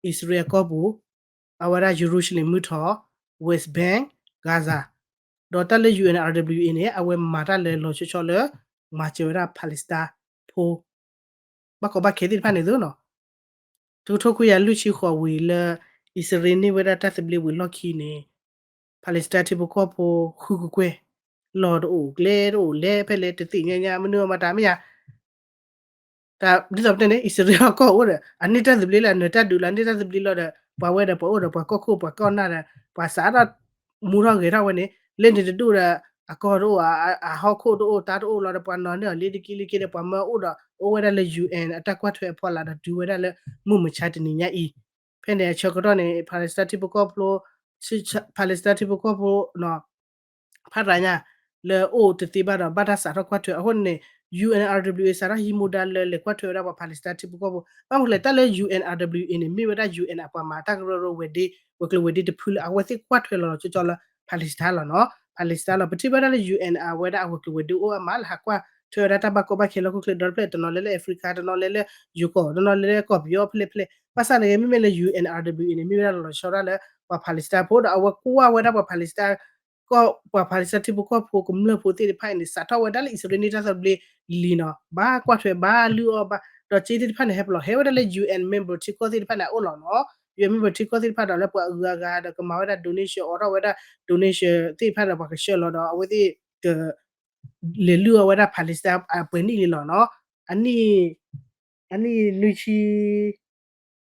အံၣ်စရ့လးအကီၢ်ပူၤ, အဝဲဒၣ် ယရူၤၡလ့ၣ်မုၢ်ထီၣ်, West Bank, Gaza, ဒီးတၢ်လၢ UNRWA န့ၣ် အဝဲမၤတၢ်လၢလီၤဆီဆီလၢ မၤစၢၤဝဲဒၣ် Palestine ဖိ ဘၣ်ကီဘၣ်ခဲသ့ၣ်တဖၣ်န့ၣ်သိးနီၤ, တကထိခွံကယၤလွံၢ်ဆံဃိးဝံၤလၢ အံၣ်စရ့လးန့ၢ်ဝဲဒၣ်တၢ်သဘျ့ဝံၤလီၢ်ခံန့ၣ် Palestine ထံဖိကီၢ်ဖိဃုကကွဲၢ်, လီၤတအိၣ်ကျဲတအိၣ်လဲၤဖဲလဲၣ်တသ့ၣ်ညါညါ မနုၤမတၤမ့ၢ်ယါ တၢ်ဒ်သိးပတဲန့ၣ် အံၣ်စရ့လးအကီၢ်အိၣ်ဒီး အန့ၢ်တၢ်သဘျ့လၢအနၢၤတၢ်ဒုးလီၤ န့ၢ်တၢ်သဘျ့လီၤဒီး ပှၤဝဲဒီးပှၤအိၣ်ဒီးပှၤကီၢ်ခိၣ်ပှၤကီၢ်နၢ်ဒီး ပှၤစးထီၣ်မူထီၣ်ဂဲၤထီၣ်ဝဲန့ၣ် လၢန့ၣ်တဒူၣ်ဒီး အကီၢ်တအိၣ် အဟီၣ်ခိၣ်တအိၣ် တၢ်တအိၣ်လီၤဒီး ပှၤနီၤန့ၢ်အီၤလ့တက့ၢ်လ့က့ၢ်ဒီး ပှၤမၢအိၣ်ဒီး အိၣ်ဝဲဒၣ်လၢ UN အတၢ်ကွၢ်ထွဲအဖီလာ်ဒီးတုၤဝဲဒၣ်လၢ မုၢ်မဆါတနံၤညါအံၤ ဖဲန့ၣ်အဆၢကတီၢ်န့ၣ် Palestine ထံဖိကီၢ်ဖိ Palestine ထံဖိကီၢ်ဖိ ဖးတၢ်ညါ လၢအိၣ်တသ့ဘၣ်ဒီး ဘၣ်တၢ်စးထီၣ်ကွၢ်ထွဲအဃိန့ၣ် UNRWA စးထီၣ်ဟံးမူဒါလၢလဲၤကွၢ်ထွဲဝဲဒၣ်ပှၤ Palestine ထံဖိကီၢ်ဖိ ဘၣ်မနုၤလဲၣ် တၢ်လၢ UNRWA န့ၣ် မ့ၢ်ဝဲဒၣ် UN အပှၤမၤတၢ်ကရၢကရိဝဲၤဒ့ ဝဲၤကျိၤဝဲၤဒ့တဖုလၢအဝဲသ့ၣ်ကွၢ်ထွဲလီၤလီၤဆီဆီလၢ Palestine လီၤနီၤ Palestine လီၤ ပထံၣ်ဘၣ်ဒၣ်လၢ UN အဝဲဒၣ်အဝဲၤကျိၤဝဲၤဒ့အိၣ်အါမးလၢဟးကွၢ်ထွဲဝဲဒၣ်တၢ်ဘၣ်ကီဘၣ်ခဲလၢဟီၣ်ခိၣ်ချၢဒီတဖျၢၣ် တနီၤလဲၤလၢ Africa တနီၤလဲၤလၢ ယိၤကီၢ် တနီၤလဲၤလၢကီၢ်ပယီၤဖဲလဲၣ်ဖဲလဲၣ် ဘၣ်ဆၣ်န့ၣ်ဂ့ၤ မ့မ့ၢ်လၢ UNRWA န့ၣ် မ့ၢ်ဝဲဒၣ်လီၤလီၤဆီဒၣ်လၢ ပှၤ Palestine ဖိဒီးအဝဲကွၢ်ဝဲဒၣ်ပှၤ Palestine ကီၢ် ပှၤ Palestine ထံဖိကီၢ်ဖိကမျၢၢ်ဖိသ့ၣ်တဖၣ်အံၤန့ၣ် စးထီၣ်ဝဲဒၣ်လၢအံၣ်စရ့လးန့ၢ်တၢ်သဘျ့လံနီၤ ဘၣ်ကွၢ်ထွဲဘၣ်လုၢ်အီၣ်ဘၣ် ဒီးစ့သ့ၣ်တဖၣ်န့ၣ် ဟဲပလီၤဟဲဝဲဒၣ်လၢ UN member ထံကီၢ်သ့ၣ်တဖၣ်န့ၣ် အအိၣ်လီၤနီၤ UN member ထံကီၢ်သ့ၣ်တဖၣ်ဒီးလၢပှၤအုးအဂၤဒီးကမၤဝဲဒၣ် donation အိးထီၣ်ဝဲဒၣ် donation သ့ၣ်တဖၣ်ဒီးပှၤကဆှၢလီၤဒီးအဝဲသ့ၣ်က လဲၤလုၢ်အီၣ်ဝဲဒၣ် Palestine အပှဲၤနံၣ်လံလီၤနီၤ အနံၣ် အနံၣ်နွံဆံ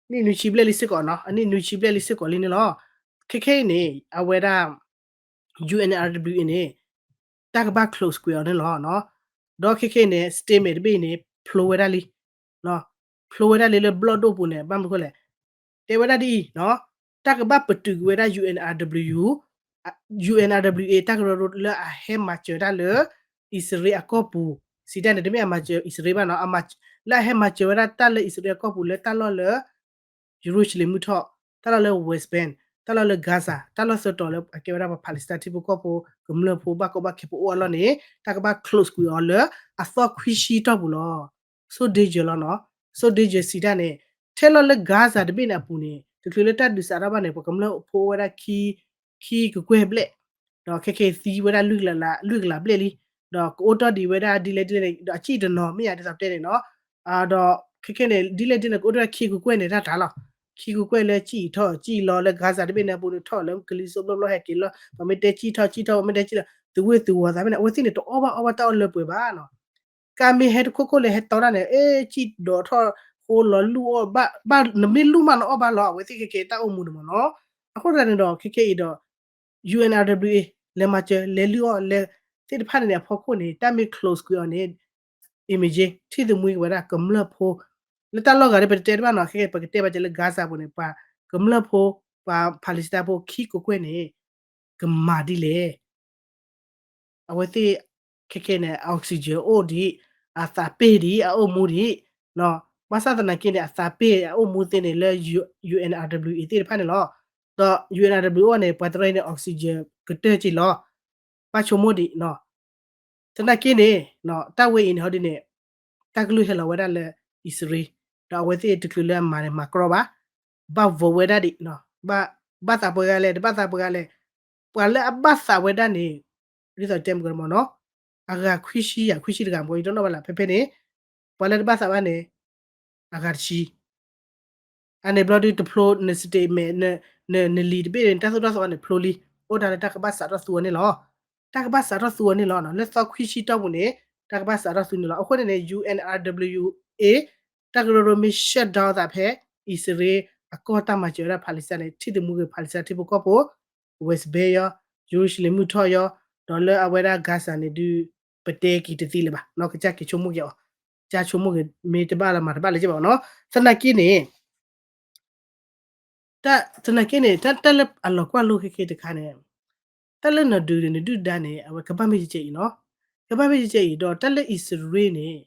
နံၣ်နွံဆံဘျဲၣ်လံစ့ၢ်ကီးနီၤ အနံၣ်နွံဆံဘျဲၣ်လံစ့ၢ်ကီးလံန့ၣ်လီၤ ခဲခဲအံၤန့ၣ် အဝဲဒၣ် UNRWA န့ၣ် တၢ်ကဘၣ် close ကွံာ်အီၤန့ၣ်လီၤ ဒီးခဲခဲအံၤန့ၣ် statement တဘ့ၣ်အံၤန့ၣ် ဖျိဝဲဒၣ်လံ ဖျိဝဲဒၣ်လံလၢဘျီၣ်ဒိၣ်ပူၤန့ၣ် ဘၣ်မနုၤဃိလဲၣ် တဲဝဲဒၣ်ဒ်အံၤ တၢ်ကဘၣ်ပတုာ်ကွံာ်ဝဲဒၣ် UNRWA UNRWA တၢ်ကရၢကရိလၢအဟဲမၤစၢၤတၢ်လၢ အံၣ်စရ့လးအကီၢ်ပူၤ စံးတၢ်န့ၣ် တမ့ၢ်အမၤစၢၤအံၣ်စရ့လးဘၣ်နီၤ လၢအဟဲမၤစၢၤဝဲဒၣ်တၢ်လၢအံၣ်စရ့လးအကီၢ်ပူၤလၢတၢ်လီၢ်လၢ ယရူၤၡလ့ၣ်မုၢ်ထီၣ် တၢ်လီၢ်လၢ West Bank တၢ်လီၢ်လၢ Gaza တၢ်လီၢ်သၢတီၤလၢအကဲဝဲဒၣ်ပှၤ Palestine ထံဖိကီၢ်ဖိ ကမျၢၢ်ဖိဘၣ်ကီဘၣ်ခဲဖိအိၣ်အလီၢ်န့ၣ် တၢ်ကဘၣ် close ကွံာ်အီၤလၢအသီခွံဆံတီၢ်ပူၤလီၤ so danger လီၤနီၤ so danger စံးတၢ်န့ၣ် ထဲလီၤလၢ Gaza တဘ့ၣ်န့ၣ်အပူၤန့ၣ် တချုးလၢတၢ်ဒုးစးထီၣ်ဘၣ်န့ၣ် ပှၤကမျၢၢ်ဖိအိၣ်ဝဲဒၣ် ခံကကွဲၢ်ဘျဲၣ် ဒီးခဲခဲအံၤသံဝဲဒၣ်လွံၢ်ကလးဘျဲၣ်လံ ဒီးကအိၣ်တီၢ်ဒံးဝဲဒၣ်ဒ်လဲၣ်ဒ်လဲၣ်န့ၣ် ဒီးအစံၣ်တနီၤမ့ၢ်ယါဒ်သိးပတဲန့ၣ်နီၤ ဒီးခဲခဲန့ၣ် ဒ်လဲၣ်ဒ်လဲၣ်ကအိၣ်တီၢ်ခံကကွဲၢ်န့ၣ်တၢ်တၢ်လီၤ ခံကကွဲၢ်လၢစံၣ်ထီၣ်စံၣ်လီၤလၢ Gaza တဘ့ၣ်န့ၣ်အပူၤန့ၣ် ထီၣ်လၢကလံၤစိးဘျီဘျီဟဲက့ၤလီၤ ပှၤမ့ၢ်တဲစံၣ်ထီၣ်စံၣ်ထီၣ် ပှၤမ့ၢ်တဲစံၣ်လီၤ သုဝ့ၢ်သုဝီၤသးမ့ၢ်န့ၣ် အဝဲသ့ၣ်န့ၣ် တအီၣ်ဘၣ်အီဘၣ်တၢ်အီၣ်လၢပှဲၤဘၣ်နီၤ ကါမ့ၢ်ဟဲတခိၣ်ခိၣ်လၢဟဲတီတၢ်န့ၣ် အ့ၣ် စံၣ်ဒီးထီၣ်ဃိလီၤလူၢ်အီၣ်ဘၣ် နမ့ၢ်လူၢ်မးနအီၣ်ဘၣ်လီၤ အဝဲသ့ၣ်ခဲခဲတၢ်အိၣ်မူန့ၣ်မ့ၢ်နီၤ အဃိသတးန့ၣ်ဒီး ခဲခဲအံၤဒီး UNRWA လဲၤမၤစၢၤ လဲၤလုၢ်အီၣ် လဲၤ သ့ၣ်တဖၣ်န့ၣ်န့ၣ် အဖီခိၣ်န့ၣ် တၢ်မ့ၢ် close ကွံာ်အီၤန့ၣ် အံၤမ့ၢ်ယ့ ထံၣ်သမူက့ၤဝဲဒၣ်ကမျၢၢ်ဖိ လၢတၢ်လီၢ်ဂၤဒီး ပတတဲတဘၣ်နီၤ ခဲကဲ ပကတဲဘၣ်ကဲလၢ Gaza ပူၤန့ၣ် ပှၤကမျၢၢ်ဖိ ပှၤ Palestine ဖိခံကကွဲၢ်န့ၣ် ကမၤဒ်လဲၣ် အဝဲသ့ၣ် ခဲကဲန့ၣ် oxygen အိၣ်ဒံး, အသးပ့ၢ်ဒံး, အအိၣ်မူဒံး, ဘၣ်ဆၣ်သနာ်က့န့ၣ် အသးပ့ၢ်အအိၣ်မူသ့န့ၣ်လၢ ယူ UNRWA သ့ၣ်တဖၣ်န့ၣ်လီၤ. ဒီး ယူ UNRWA အီၤန့ၣ် ပှၤတရၢအံၤန့ၣ် oxygen ကတၢၢ်က့ၤလီၤ. ဘၣ်ဆိကမိၣ်ဒံးနီၤ သနာ်က့န့ၣ် တၢ်ဝဲအံၤန့ၣ် ဟီဒ်န့ၣ် တၢ်ကလုၢ်ဟဲလီၤဝဲဒၣ်လၢအံၣ်စရ့လး, ဒီးအဝဲသ့ၣ်တချုးလၢအမၤန့ၣ် မၤကြီဘၣ်, ဘၣ် vote ဝဲဒၣ်ဒံး, ဘၣ်သးပှဲၤဂၤလဲၣ်, တဘၣ်သးပှဲၤဂၤလဲၣ်, ပှၤလၢအဘၣ်သးဝဲဒၣ်န့ၣ် ဒ်သိးတဲမ့ၢ်ကမီၤနီၤ, အဂၤခွံဆံယဲၢ် ခွံဆံတဂၤမ့ၢ် ယတနီၣ်ဘၣ်လၢ ဖဲဖဲန့ၣ် ပှၤလၢတဘၣ်သးဘၣ်န့ၣ် အဂၤတဆံ အန့ၣ်ဘျီဒုးတဖျိ န statement န န နလံာ်တဘ့ၣ်န့ၣ် တၢ်သိၣ်တၢ်သီန့ၣ်ဖျိလံ, အိၣ်ဒၣ်လၢတၢ်ကဘၣ်စးထီၣ်သူအီၤန့ၣ်လီၤ. တၢ်ကဘၣ်စးထီၣ်သူအီၤန့ၣ်လီၤ. လၢသီခွံဆံတီၢ်ပူၤန့ၣ် တၢ်ကဘၣ်စးထီၣ်သူန့ၣ်လီၤ. အဃိန့ၣ်န့ၣ် ယူ UNRWA တၢ်ကရၢကရိမ့ၢ် shut down သးဖဲ အံၣ်စရ့လးအကီၢ်တၢ်မၤစၢၤဝဲဒၣ် Palestine န့ၣ် ထံၣ်သမူဂ့ၤ Palestine ထံဖိကီၢ်ဖိ West Bank ယီၤ, ယရူၤၡလ့ၣ်မုၢ်ထီၣ်ယီၤ, ဒီးလၢအဝဲဒၣ် Gaza န့ၣ်ဒုး ပတဲက့ၤတသ့လၢၤဘၣ်, ကစၢ်က့ၤဆိကမိၣ်က့ၤအီၤ, ကစၢ်ဆိကမိၣ်ဂ့ၤမ့ၢ်တဘၣ်လၢမၤတဘၣ်လၢၤဘၣ်နီၤ. သနာ်က့န့ၣ် သနာ်က့န့ၣ် တၢ်လၢအလီၤကွၢ်လိခဲခဲတခါန့ၣ် တၢ်လၢနဒုးန့ၣ် နဒုၣ်ဒါန့ၣ် အဝဲကဘၣ်မ့ၢ်ကကဲအံၤနီၤ, ကဘၣ်မ့ၢ်ကကဲအံၤ ဒီးတၢ်လၢအံၣ်စရ့လးန့ၣ်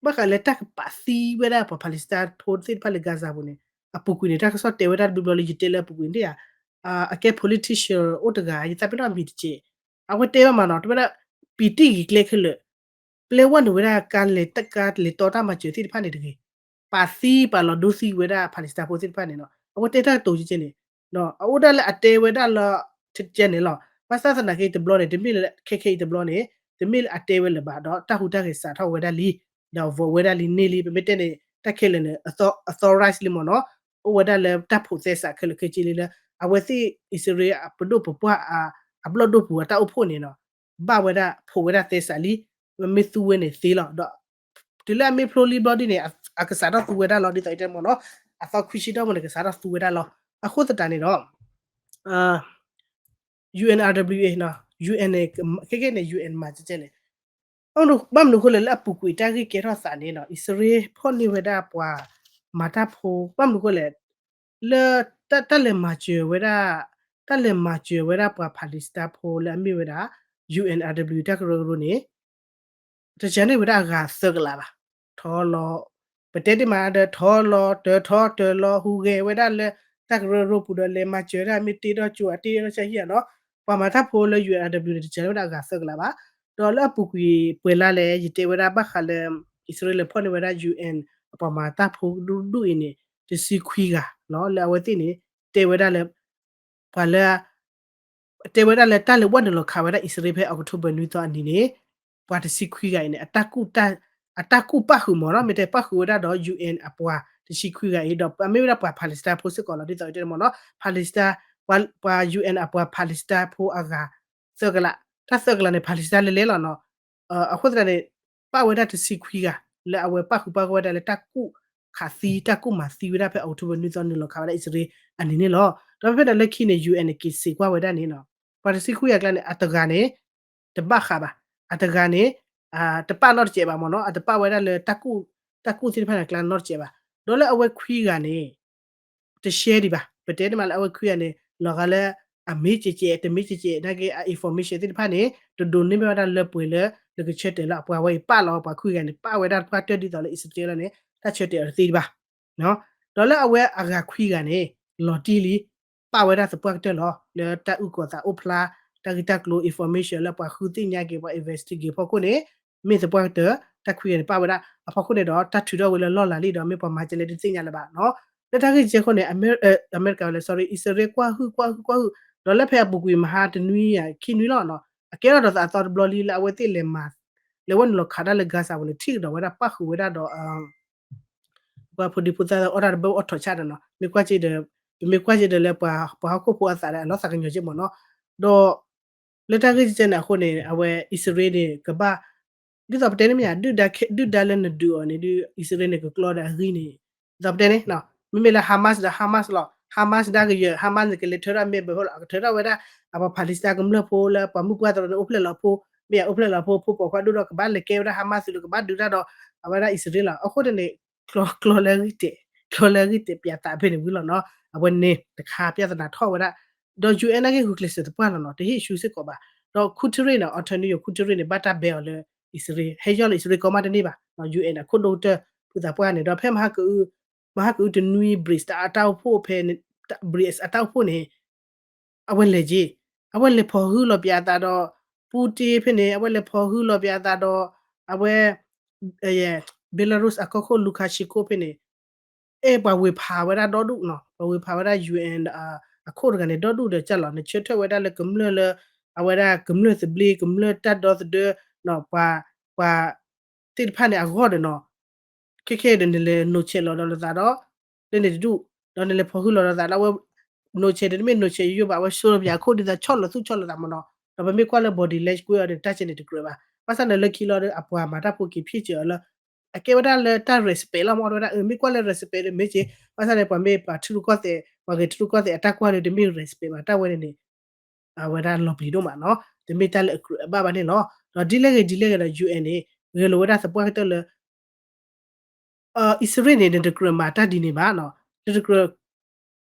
ဘၣ်ဃးလၢတၢ်ကပာ်သံဝဲဒၣ်ပှၤ Palestine ဖိသ့ၣ်တဖၣ်လၢ Gaza ပူၤန့ၣ် အပူၤကွံာ်န့ၣ် တၢ်ကစီၣ်တဲဝဲဒၣ်တဘျီဘျီလၢ ယတဲလၢအပူၤကွံာ်န့ၣ်ဧါ, အကဲ politician အိၣ်တဂၤ ယသးပ့ၤနီၣ်အမံၤတကဲး, အဝဲတဲဘၣ်မးနီၤ တဲဝဲဒၣ် ပံၤတံၢ်ဂ့ၤကျဲခဲလၢာ် ပျဲဝဲနုာ်ဝဲဒၣ် ကါလဲၤတကါလဲၤတီတၢ်မၤစၢၤသ့ၣ်တဖၣ်န့ၣ်တဂ့ၤ, ပာ်သံပာ်လီၤဒိသံဝဲဒၣ် Palestine ဖိသ့ၣ်တဖၣ်န့ၣ်နီၤ, အဝဲတဲတၢ်ကတိၤကဲန့ၣ်, အအိၣ်ဒၣ်လၢအတဲဝဲဒၣ်လၢ တကဲန့ၣ်လီၤ. ဘၣ်ဆၣ်သနာ်က့တဘျီန့ၣ် တမ့ၢ်လၢ ခဲခဲအံၤတဘျီန့ၣ် တမ့ၢ်လၢအတဲဝဲလၢၤဘၣ် ဒီးတၢ်ဟူးတၢ်ဂဲၤစးထီၣ်ဝဲဒၣ်လံ, ဒီး vote ဝဲဒၣ်လံန့ၢ်လံ, ပမ့ၢ်တဲန့ၣ် တၢ်ခဲလၢာ်န့ၣ် authorize လံမးနီၤ, အိၣ်ဝဲဒၣ်လၢတၢ်ဖိးသဲစးခဲလၢာ်ခဲဆ့လံလၢ အဝဲသ့ၣ်အံၣ်စရ့လးအပဒိၣ်ပပှၢ် အဘျီၣ်ဒိၣ်ပူၤအတၢ်အိၣ်ဖှိၣ်န့ၣ်နီၤ ဘၣ်ဝဲဒၣ် ဖိးဝဲဒၣ်သဲစးလံ, မ့ၢ်သူဝဲန့ၣ်သ့လီၤ. ဒီး တုၤလၢအမ့ၢ်ဖျိလံဘျီဒ်န့ၣ် အကစးထီၣ်သူဝဲဒၣ်လီၤ, ဒ်သိးတဲမ့ၢ်နီၤ, အသီခွံဆံတီၢ်ပူၤန့ၣ် ကစးထီၣ်သူဝဲဒၣ်လီၤ. အဃိသတးန့ၣ်ဒီး ယူ UNRWA နီၤ, UN န့ၣ် ခဲကဲန့ၣ် UN မၤကဲကဲလဲၣ်. ဘၣ်မနုၤအဃိလဲၣ် လၢအပူၤကွံာ်တၢ်ဂ့ၢ်ကဲထီၣ်သးန့ၣ်နီၤ အံၣ်စရ့လးဖီၣ်န့ၢ်ဝဲဒၣ်ပှၤမၤတၢ်ဖိ ဘၣ်မနုၤအဃိလဲၣ် လၢတၢ်လဲၤမၤစၢၤဝဲဒၣ် တၢ်လဲၤမၤစၢၤဝဲဒၣ်ပှၤ Palestine ဖိလၢအမ့ၢ်ဝဲဒၣ် UNRWA တၢ်ကရၢကရိန့ၣ် တစၢန့ၢ်ဝဲဒၣ်အဂၤသၢကလးဘၣ်. ထီလီၤ ပတဲတ့ၢ်မးဒီး ထီလီၤတၢၤထီတၢၤလီၤ ဟူးဂဲၤဝဲဒၣ်လၢ တၢ်ကရၢကရိပူၤဒီး လဲၤမၤစၢၤဒၣ် မ့ၢ်တ့ဒီးကၠိ အတ့ဒီးဆၢဟံၣ်ဧါနီၤ. ပှၤမၤတၢ်ဖိလၢ ယူ UNRWA န့ၣ် တစၢန့ၢ်ဝဲဒၣ်အဂၤသၢကလးဘၣ်. ဒီးလၢအပူၤကွံာ်ပှဲၤလါလဲၣ် ယတဲဝဲဒၣ်ဘၣ်ဃးလၢ အံၣ်စရ့လးဖီၣ်န့ၢ်ဝဲဒၣ် UN အပှၤမၤတၢ်ဖိဒူၣ်ဒူၣ်အံၤန့ၣ် တဆံခွံဂၤနီၤ လၢအဝဲသ့ၣ်န့ၣ် တဲဝဲဒၣ်လၢ ပှၤလၢ တဲဝဲဒၣ်လၢတၢ်လဲၤဝဲနုာ်လီၤခးဝဲဒၣ်အံၣ်စရ့လးဖဲ October နွံသီအနံၤန့ၣ် ပှၤတဆံခွံဂၤအံၤန့ၣ် အတၢ်ကူၣ် အတၢ်ကူၣ်ပၣ်ဃုာ်မးနီၤ မ့ၢ်တဲပၣ်ဃုာ်ဝဲဒၣ်ဒီး UN အပှၤတဆံခွံဂၤအံၤ ဒီးအမ့ၢ်ဝဲဒၣ်ပှၤ Palestine ဖိစ့ၢ်ကီးလီၤ ဒ်သိးတဲမ့ၢ်နီၤ Palestine ပှၤ ပှၤ UN အပှၤ Palestine ဖိအဂၤသၢကလး တၢ်သၢကလးန့ၣ် Palestine လဲၤလဲၤလီၤနီၤ အဃိသတးန့ၣ် ပၣ်ဝဲဒၣ်တဆံခွံဂၤ လၢအဝဲပၣ်ဃုာ်ပၣ်ဂီၢ်ဝဲဒၣ်လၢတၢ်ကူၣ်ခးသံ တၢ်ကူၣ်မၤသံဝဲဒၣ်ဖဲ October နွံသီနုာ်လီၤခးဝဲဒၣ်အံၣ်စရ့လးအနံၤန့ၣ်လီၤ. ဒီးဖဲဖဲဒီးလၢခံန့ၣ် UN န့ၣ် က့ၤစံးကွၢ်ဝဲဒၣ်န့ၣ်နီၤ ပှၤတဆံခွံဂၤအကျါန့ၣ် အတဂၤန့ၣ် တဘၣ်ဃးဘၣ် အတဂၤန့ၣ် တပၣ်နီတစဲးဘၣ်မ့ၢ်နီၤ အတပၣ်ဝဲဒၣ်လၢ တၢ်ကူၣ်သ့ၣ်တဖၣ်န့ၣ်အကျါနီတစဲးဘၣ် ဒီးလၢအဝဲခွံဂၤန့ၣ် တရှဲဒံးဘၣ် ပတဲန့ၣ်မးလၢအဝဲခွံဂၤန့ၣ် လီၤဂာ်လၢ အမ့ၢ်ကဲကဲ တမ့ၢ်ကဲကဲ နာ်က့ အ information သ့ၣ်တဖၣ်န့ၣ် တဒိးန့ၢ်ဘၣ်ဝဲဒၣ်လၢပှဲၤလၢ နကဆၢတဲာ်လၢအပှၤဝဲအံၤပၣ်လီၤ ပှၤခွံဂၤန့ၣ် ပၣ်ဝဲဒၣ်တပှၢ်တၢၢ်ဒ်သိးလၢအံၣ်စရ့လးန့ၣ် တၢ်ဆၢတဲာ်အီၤတသ့ဒံးဘၣ် ဒီးလၢအဝဲအဂၤခွံဂၤန့ၣ် လီၤတံၢ်လံ ပၣ်ဝဲဒၣ်သပှၢ်ကတၢၢ်လီၤ လၢတၢ်အုၣ်ကီၤသးအိၣ်ဖျါ တၢ်ဂ့ၢ်တၢ်ကျိၤ information လၢပှၤဃုသ့ၣ်ညါက့ၤ ပှၤ investigate ဖီခိၣ်န့ၣ် မ့ၢ်သပှၢ်ကတၢၢ် တၢ်ခွံဂၤန့ၣ် ပၣ်ဝဲဒၣ် အဖီခိၣ်န့ၣ်ဒီး တၢ်ထုးထီၣ်ဝဲလၢလီၢ်လၤလံဒီး မ့ၢ်ပှၤမၤကလဲၣ်တသ့ၣ်ညါလၢၤဘၣ်နီၤ လၢတၢ်ဂ့ၢ်ကဲခိၣ်န့ၣ် အမဲရကၤဝဲလၢ sorry အံၣ်စရ့လးကွၢ်ဟုၣ်ကွၢ်ဟုၣ်ကွၢ်ဟုၣ် ဒီးလၢဖဲအပူၤကွံာ်မဟါတနွံယၤခံနွံလီၤနီၤ အကဲထီၣ်ဒီးသးအသီတဘျီလံလၢအဝဲသ့ၣ်လဲၤမၤ လဲၤဝဲနုာ်လီၤခးဒၣ်လၢ Gaza ပူၤန့ၣ် ထံၣ်ကဒီးဝဲဒၣ်ပၣ်ဃုာ်ဝဲဒၣ်ဒီး ပှၤဖိဒံဖိသၣ်အီၣ်တၢ်တဘၣ်အီၣ်ထီၣ်ဆၣ်ဒီးနီၤ မ့ၢ်ကွၢ်က့ၤဒီး ပမ့ၢ်ကွၢ်က့ၤဒီးလၢပှၤဟီၣ်ခိၣ်ဖိအသးဒီး အလီၤသးကညီၤက့ၤမ့ၢ်နီၤ ဒီး လၢတၢ်ဂ့ၢ်ကဲန့ၣ်အဃိန့ၣ် အဝဲအံၣ်စရ့လးန့ၣ် ကဘၣ် ဒ်သိးပတဲန့ၣ်မ့ၢ်ဧါ ဒုၣ်ဒါလၢနဒုးအီၤန့ၣ်ဒုး အံၣ်စရ့လးန့ၣ် ကကျီဒီးအဂံၢ်န့ၣ် ဒ်သိးပတဲန့ၣ် မ့မ့ၢ်လၢ Hamas ဒီး Hamas လီၤ Hamas ဒၣ်ကယဲၢ် Hamas န့ၣ် ကလဲၤထၢထီၣ်မ့ၢ်ဘၣ်ဖဲလီၤ အကထၢထီၣ်ဝဲဒၣ် အပှၤ Palestine ကမျၢၢ်ဖိလၢပှၤမုၣ်ပှၢ်သရၣ်န့ၣ် အိၣ်ဖျဲၣ်လီၤဖိ မ့ၢ်ယအိၣ်ဖျဲၣ်လီၤဖိ ဖိပိာ်ခွါဒိၣ်ဒီး ကဘၣ်လဲၤကဲဝဲဒၣ် Hamas သုးလၢကဘၣ်ဒုးတၢ်ဒီး အဝဲဒၣ်အံၣ်စရ့လးလီၤ. အဃိန့ၣ်န့ၣ် ကျီ ကျီလၢအဂံၢ်တဲာ် ကျီလၢအဂံၢ်တဲာ် ပြသးဖဲန့ၣ်ဝံၤလီၤနီၤ. အဝဲန့ၣ်တခါ ပြဿနာထီၣ်ဝဲဒၣ် ဒီး ယူၣ်အဲၣ် နာ်က့ ဂုာ်ကျဲးစၢးသပှၢ်လီၤနီၤ, တဟ့ၣ်ဆူစ့ၢ်ကီးဘၣ်. ဒီး Guterres န့ၣ် Antonio Guterres န့ၣ် ဘၣ်တၢ်ဘဲအီၤလၢအံၣ်စရ့လး, ဟဲယီၢ်လၢအံၣ်စရ့လးကီၢ်မးတန့ၢ်ဘၣ်, ယူၣ်အဲၣ် အခိၣ်ဒိၣ်ကတၢၢ် ဖုသးပှၢ်န့ၣ်, ဒီးဖဲမဟါကအု မဟါကအုတနွံ BRICS အတၢ်အိၣ်ဖှိၣ်ဖဲ BRICS အတၢ်အိၣ်ဖှိၣ်န့ၣ် အဝဲလဲၤက့ၤ, အဝဲလဲၤဖီၣ်ဟုလီၤပၠးအသးဒီး Putin ဖဲန့ၣ်, အဝဲလဲၤဖီၣ်ဟုလီၤပၠးအသးဒီး အဝဲ Belarus အကီၢ်ခိၣ် Lukashenko ဖဲန့ၣ် အဲၣ်ပှၤဝ့ၤဖးဝဲဒၣ်ဒီဒူၣ်နီၤ, ပှၤဝ့ၤဖးဝဲဒၣ် ယူၣ်အဲၣ် အခိၣ်တဂၤန့ၣ် ဒီဒူၣ်ဒီးကၢ်လီၤ, နဆၢထၢၣ်ဝဲဒၣ်လၢကမျၢၢ်လၢ အဝဲဒၣ်ကမျၢၢ်သဘျ့ ကမျၢၢ်တၢ်ဒီသဒၢ ပှၤ ပှၤသ့ၣ်တဖၣ်န့ၣ်အဂီၢ်ဒီးနီၤ, ခဲခဲဒီးနလဲၤနိးဆဲးလီၤဒီးနသးဒီး လၢန့ၣ်တဒူၣ်, ဒီးနလဲၤဖီၣ်ဟုလီၤဒီးသးဒီးအဝဲ နိးဆဲးဒီးတမ့ၢ်နိးဆဲးယိယိဘၣ်, အဝဲဆှၢလီၤပၠးအခိၣ်ဒ်သိးဆီၣ်လီၤသူၣ်ဆီၣ်လီၤသးမ့ၢ်နီၤ, ဒီးပမ့ၢ်ကွၢ်လၢ body language ကွ့အီၤဒီး တၢ်ကဲန့ၣ်တကြၢးဘၣ်, ဘၣ်ဆၣ်န့ၣ်လၢခံလီၤဒီး အပှၤမၤတၢ်ဖိက့ၤဖျ့ၣ်စၢၤအီၤလၢ အကဲဝဲဒၣ်လၢတၢ် respect လီၤမ့ၢ် အီၣ်ဝဲဒၣ် အမ့ၢ်ကွၢ်လၢ respect ဒီးမ့ၢ်က့ၤ, ဘၣ်ဆၣ်န့ၣ် ပှၤမ့ၢ်ပှၤထံရူၢ်ကီၢ်သဲး ပှၤဂဲၤထံရူၢ်ကီၢ်သဲးအတၢ်ကွၢ်ဒီး တမ့ၢ် respect ဘၣ် တၢ်ဝဲန့ၣ်န့ၣ် အဝဲဒၣ်လီၤပျံၤဒိၣ်မးနီၤ, တမ့ၢ်တၢ်လၢအကြၢးအဘၣ်ဘၣ်န့ၣ်လီၤ. ဒီးဒ်လဲၣ်ဂ့ၤဒ်လဲၣ်ဂ့ၤဒီး ယူၣ်အဲၣ် န့ၣ် ဂဲၤလိာ်ဝဲဒၣ်သပှၢ်ကတၢၢ်လၢ အံၣ်စရ့လးန့ၣ် နတကြၢးမၤတၢ်ဒ်န့ၣ်ဘၣ်နီၤ, နတကြၢး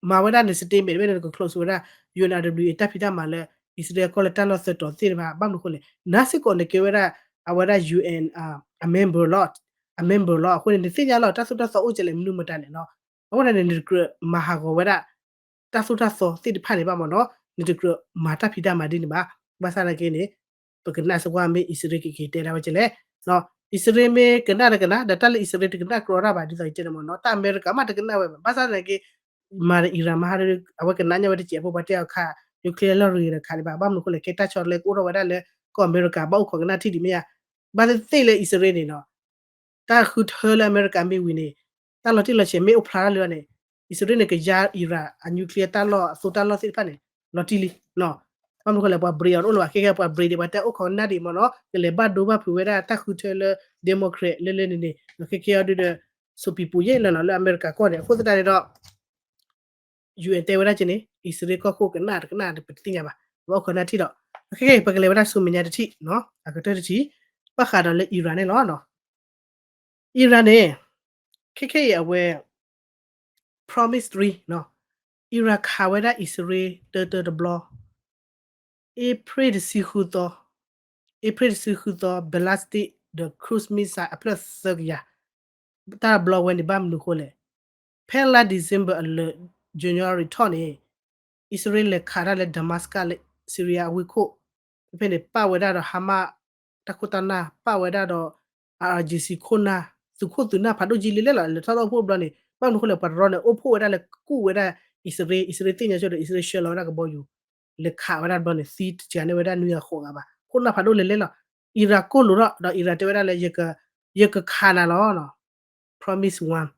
မၤဝဲဒၣ်န့ၣ် statement ဝဲန့ၣ် နက close ဝဲဒၣ် ယူၣ်အဲၣ် အတၢ်ဖံးတၢ်မၤလၢ အံၣ်စရ့လးကီၢ်လၢတၢ်လီၢ်သၢတီၤသ့ၣ်တဖၣ် ဘၣ်မနုၤအဃိလဲၣ်, နၤစ့ၢ်ကီးနကဲဝဲဒၣ် အဝဲဒၣ် ယူၣ်အဲၣ် အ member လီၤ, အ member လီၤ, အဃိန့ၣ် နသ့ၣ်ညါလီၤ တၢ်သိၣ်တၢ်သီအိၣ်ကလဲၣ် မနုၤမတၤလဲၣ်နီၤ, အဃိန့ၣ် နတကြၢးမၤဟးဂီၤဝဲဒၣ် တၢ်သိၣ်တၢ်သီသ့ၣ်တဖၣ်န့ၣ်ဘၣ်မ့ၢ်နီၤ, နတကြၢးမၤတၢ်ဖံးတၢ်မၤဒ်န့ၣ်ဘၣ်, ဘၣ်ဆၣ်သနာ်က့န့ၣ် ပကနၣ်စ့ၢ်ကီးမ့ၢ်အံၣ်စရ့လးကက့ၤတဲဒၣ်ဝဲကလဲၣ်, အံၣ်စရ့လးမ့ၢ်ကနၣ်တကနၣ် ဒီးတၢ်လၢအံၣ်စရ့လးတကနၣ်ကြီတၢ်ဘၣ် ဒ်သိးယတဲန့ၣ်မ့ၢ်နီၤ, တၢ်အမဲရကၤမးတကနၣ်ဝဲဘၣ်, ဘၣ်ဆၣ်သနာ်က့ မၤဒီးအံရၣ်မဟါဒီး အဝဲကနၣ်ညါဝဲတစဲးဖိ ပှၤတဲအီၤခး nuclear လီၢ်ရ့ၤဒီးခးဒံးဘၣ်, ဘၣ်မနုၤအဃိလဲၣ် ခဲတၢ်ဆီတလဲကအိၣ်ထီၣ်ဝဲဒၣ်လၢ ကီၢ်အမဲရကၤ ဘၣ်အိၣ်ခိးကနၣ်ထံၣ်ဒံးမ့ၢ်ဧါ, ဘၣ်သ့ၣ်သ့ၣ်လၢအံၣ်စရ့လးန့ၣ်နီၤ တၢ်ဃုထၢလၢအမဲရကၤမ့ၢ်ဝံၤန့ၣ် တၢ်လီၤတံၢ်လီၤဆဲးမ့ၢ်အိၣ်ဖျါထီၣ်လံန့ၣ် အံၣ်စရ့လးန့ၣ် ကယါအံရၣ်အ nuclear တၢ်လီၢ်အသိတၢ်လီၢ်သ့ၣ်တဖၣ်န့ၣ် လီၤတံၢ်လံ. ဘၣ်မနုၤအဃိလဲၣ် ပှၤ break အီၤတအိၣ်လၢၤဘၣ်, ခဲခဲပှၤ break ဒံး ပှၤတဲအိၣ်ခိးကနၣ်ဒံးမ့ၢ်နီၤ ကလဲၤဘၣ်ဒိဘၣ်ဖုးဝဲဒၣ်တၢ်ဃုထၢလၢ democrat လၢလၢန့ၣ်န့ၣ် ခဲခဲအံၤဒုဒီး စိာ်ပံၤပူၤယဲၢ်လၢနီၤ လၢအမဲရကၤကီၢ်န့ၣ် အဃိသတးန့ၣ်ဒီး ယူၣ်အဲၣ် တဲဝဲဒၣ်က့န့ၣ် အံၣ်စရ့လးကီၢ်ခိၣ်ကနၣ်တကနၣ်ဒီးပတသ့ၣ်ညါဘၣ်, ပဘၣ်အိၣ်ခိးကနၣ်ထံၣ်ဒီး ခဲခဲအံၤ ပကလဲၤဝဲဒၣ်ဆူမဲာ်ညါတထံၣ်နီၤ အကတၢၢ်တထံၣ် ဘၣ်ဃးဒီးလၢအံရၣ်န့ၣ်လီၤ. အံရၣ်န့ၣ် ခဲခဲအံၤအဝဲ promise three နီၤ, အံရၣ်ခးဝဲဒၣ်အံၣ်စရ့လးတၢတၢတဘျီ April တဆံဃုသီ, April တဆံဃုသီ ballistic ဒီး cruise missile အဖျၢၣ်သၢကယၤ, တၢ်တဘျီဝဲန့ၣ် ဘၣ်မနုၤအဃိလဲၣ်, ဖဲလါ December အလၢာ် January ထီၣ်န့ၣ် အံၣ်စရ့လးလဲၤခးတၢ်လၢ Damascus လၢ Syria အဝ့ၢ်ခိၣ်, ဖဲဖဲန့ၣ် ပာ်ဝဲဒၣ်ဒီး Hamas တၢ်ခိၣ်တၢ်နၢ် ပာ်ဝဲဒၣ်ဒီး IRGC ခိၣ်နၢ် သုးခိၣ်သုးနၢ်ဖးဒိၣ်ကံလံလဲၣ်လီၤ. လဲၤထီၣ်လၢအိၣ်ဖှိၣ်တဘျီန့ၣ် ဘၣ်မနုၤအဃိလဲၣ် ပှၤတရီန့ၣ် အိၣ်ဖှိၣ်ဝဲဒၣ်လၢကကူၣ်ဝဲဒၣ်အံၣ်စရ့လး, အံၣ်စရ့လးသ့ၣ်ညါဆိဒီး အံၣ်စရ့လးဆှၢလီၤဝဲဒၣ်ကဘီယူၤ လဲၤခးဝဲဒၣ်တဘျီန့ၣ် သံတစှၤန့ၢ်ဝဲဒၣ်နွံဂၤဃိးဂၤဘၣ်, ခိၣ်နၢ်ဖးဒိၣ်လဲၤလဲၣ်လီၤ. အံရၣ်ကိၢ်လိာ်ထီၣ်ဒီး အံရၣ်တဲဝဲဒၣ်လၢ ယကခးနၤလီၤ promise one,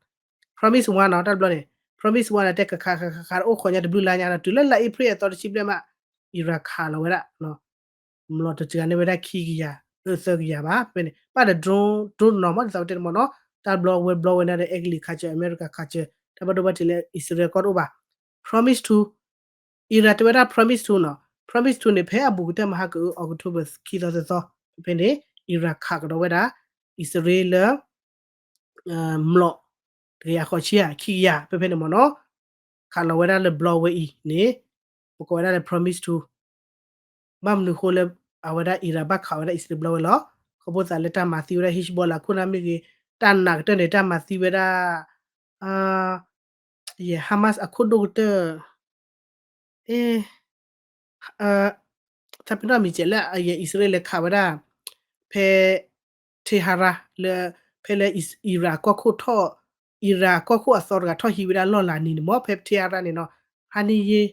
promise one နီၤ တၢ်တဘျီန့ၣ် promise one န့ၣ် တဲကခးခးခးခး အိၣ်ခိးညါတဘျုးလါညါဒီး တုၤလၢလါ April အသီတဆံဘျဲၣ်မး အံရၣ်ခးလီၤဝဲဒၣ် မလီၤတစှၤန့ၢ်ဝဲဒၣ်ခံကယၤ လၢသၢကယၤဘၣ် ဖဲန့ၣ် ပာ်ဒီး drone, drone နီၤ မ့ၢ်ဒ်သိးပတဲန့ၣ်မ့ၢ်နီၤ တၢ်တဘျီဝဲတဘျီဝဲန့ၣ်ဒီး အဲကလံးခးစၢၤ အမဲရကၤခးစၢၤ တၢ်ဘၣ်ဒိဘၣ်ထံးလၢအံၣ်စရ့လးကီၢ်တအိၣ်ဘၣ်. Promise two, အံရၣ်တဲဝဲဒၣ် promise two နီၤ promise two န့ၣ် ဖဲအဘူးကတၢၢ်မဟါကအု October ခံသီသၢသီ ဖဲဖဲန့ၣ် အံရၣ်ခးကဒီးဝဲဒၣ် အံၣ်စရ့လးလၢ မျိာ် တကယၤဃိးဆံဧါ ခံကယၤ ဖဲဖဲန့ၣ်မ့ၢ်နီၤ ခးလီၤဝဲဒၣ်လၢဘျီဝဲအံၤန့ၣ် ပကိးဝဲဒၣ်လၢ promise two ဘၣ်မနုၤအဃိလၢ အဝဲဒၣ်အံရၣ်ဘၣ်ခးဝဲဒၣ်အံၣ်စရ့လးဘျီဝဲလီၤ. ခီဖျိသးလၢတၢ်မၤသံဝဲဒၣ် Hezbollah ခိၣ်နၢ်မ့ၢ်ဂ့ၤ တၢ်နာ်ကတၢၢ်န့ၣ် တၢ်မၤသံဝဲဒၣ် ယဲ Hamas အခိၣ်ဒိၣ်ကတၢၢ် သးပ့ၤနီၣ်မံၤစဲးလၢအံၣ်စရ့လးလဲၤခးဝဲဒၣ် ဖဲ Tehran လၢ ဖဲလၢအံရၣ်ကီၢ်ခိၣ်ထီၣ် အံရၣ်ကီၢ်ခိၣ်အသီတဂၤထီၣ်ဟံးဝဲဒၣ်လီၢ်လၤနံၤန့ၣ်မ့ၢ် ဖဲ Tehran န့ၣ်နီၤ ဟါန့ၣ်ယ့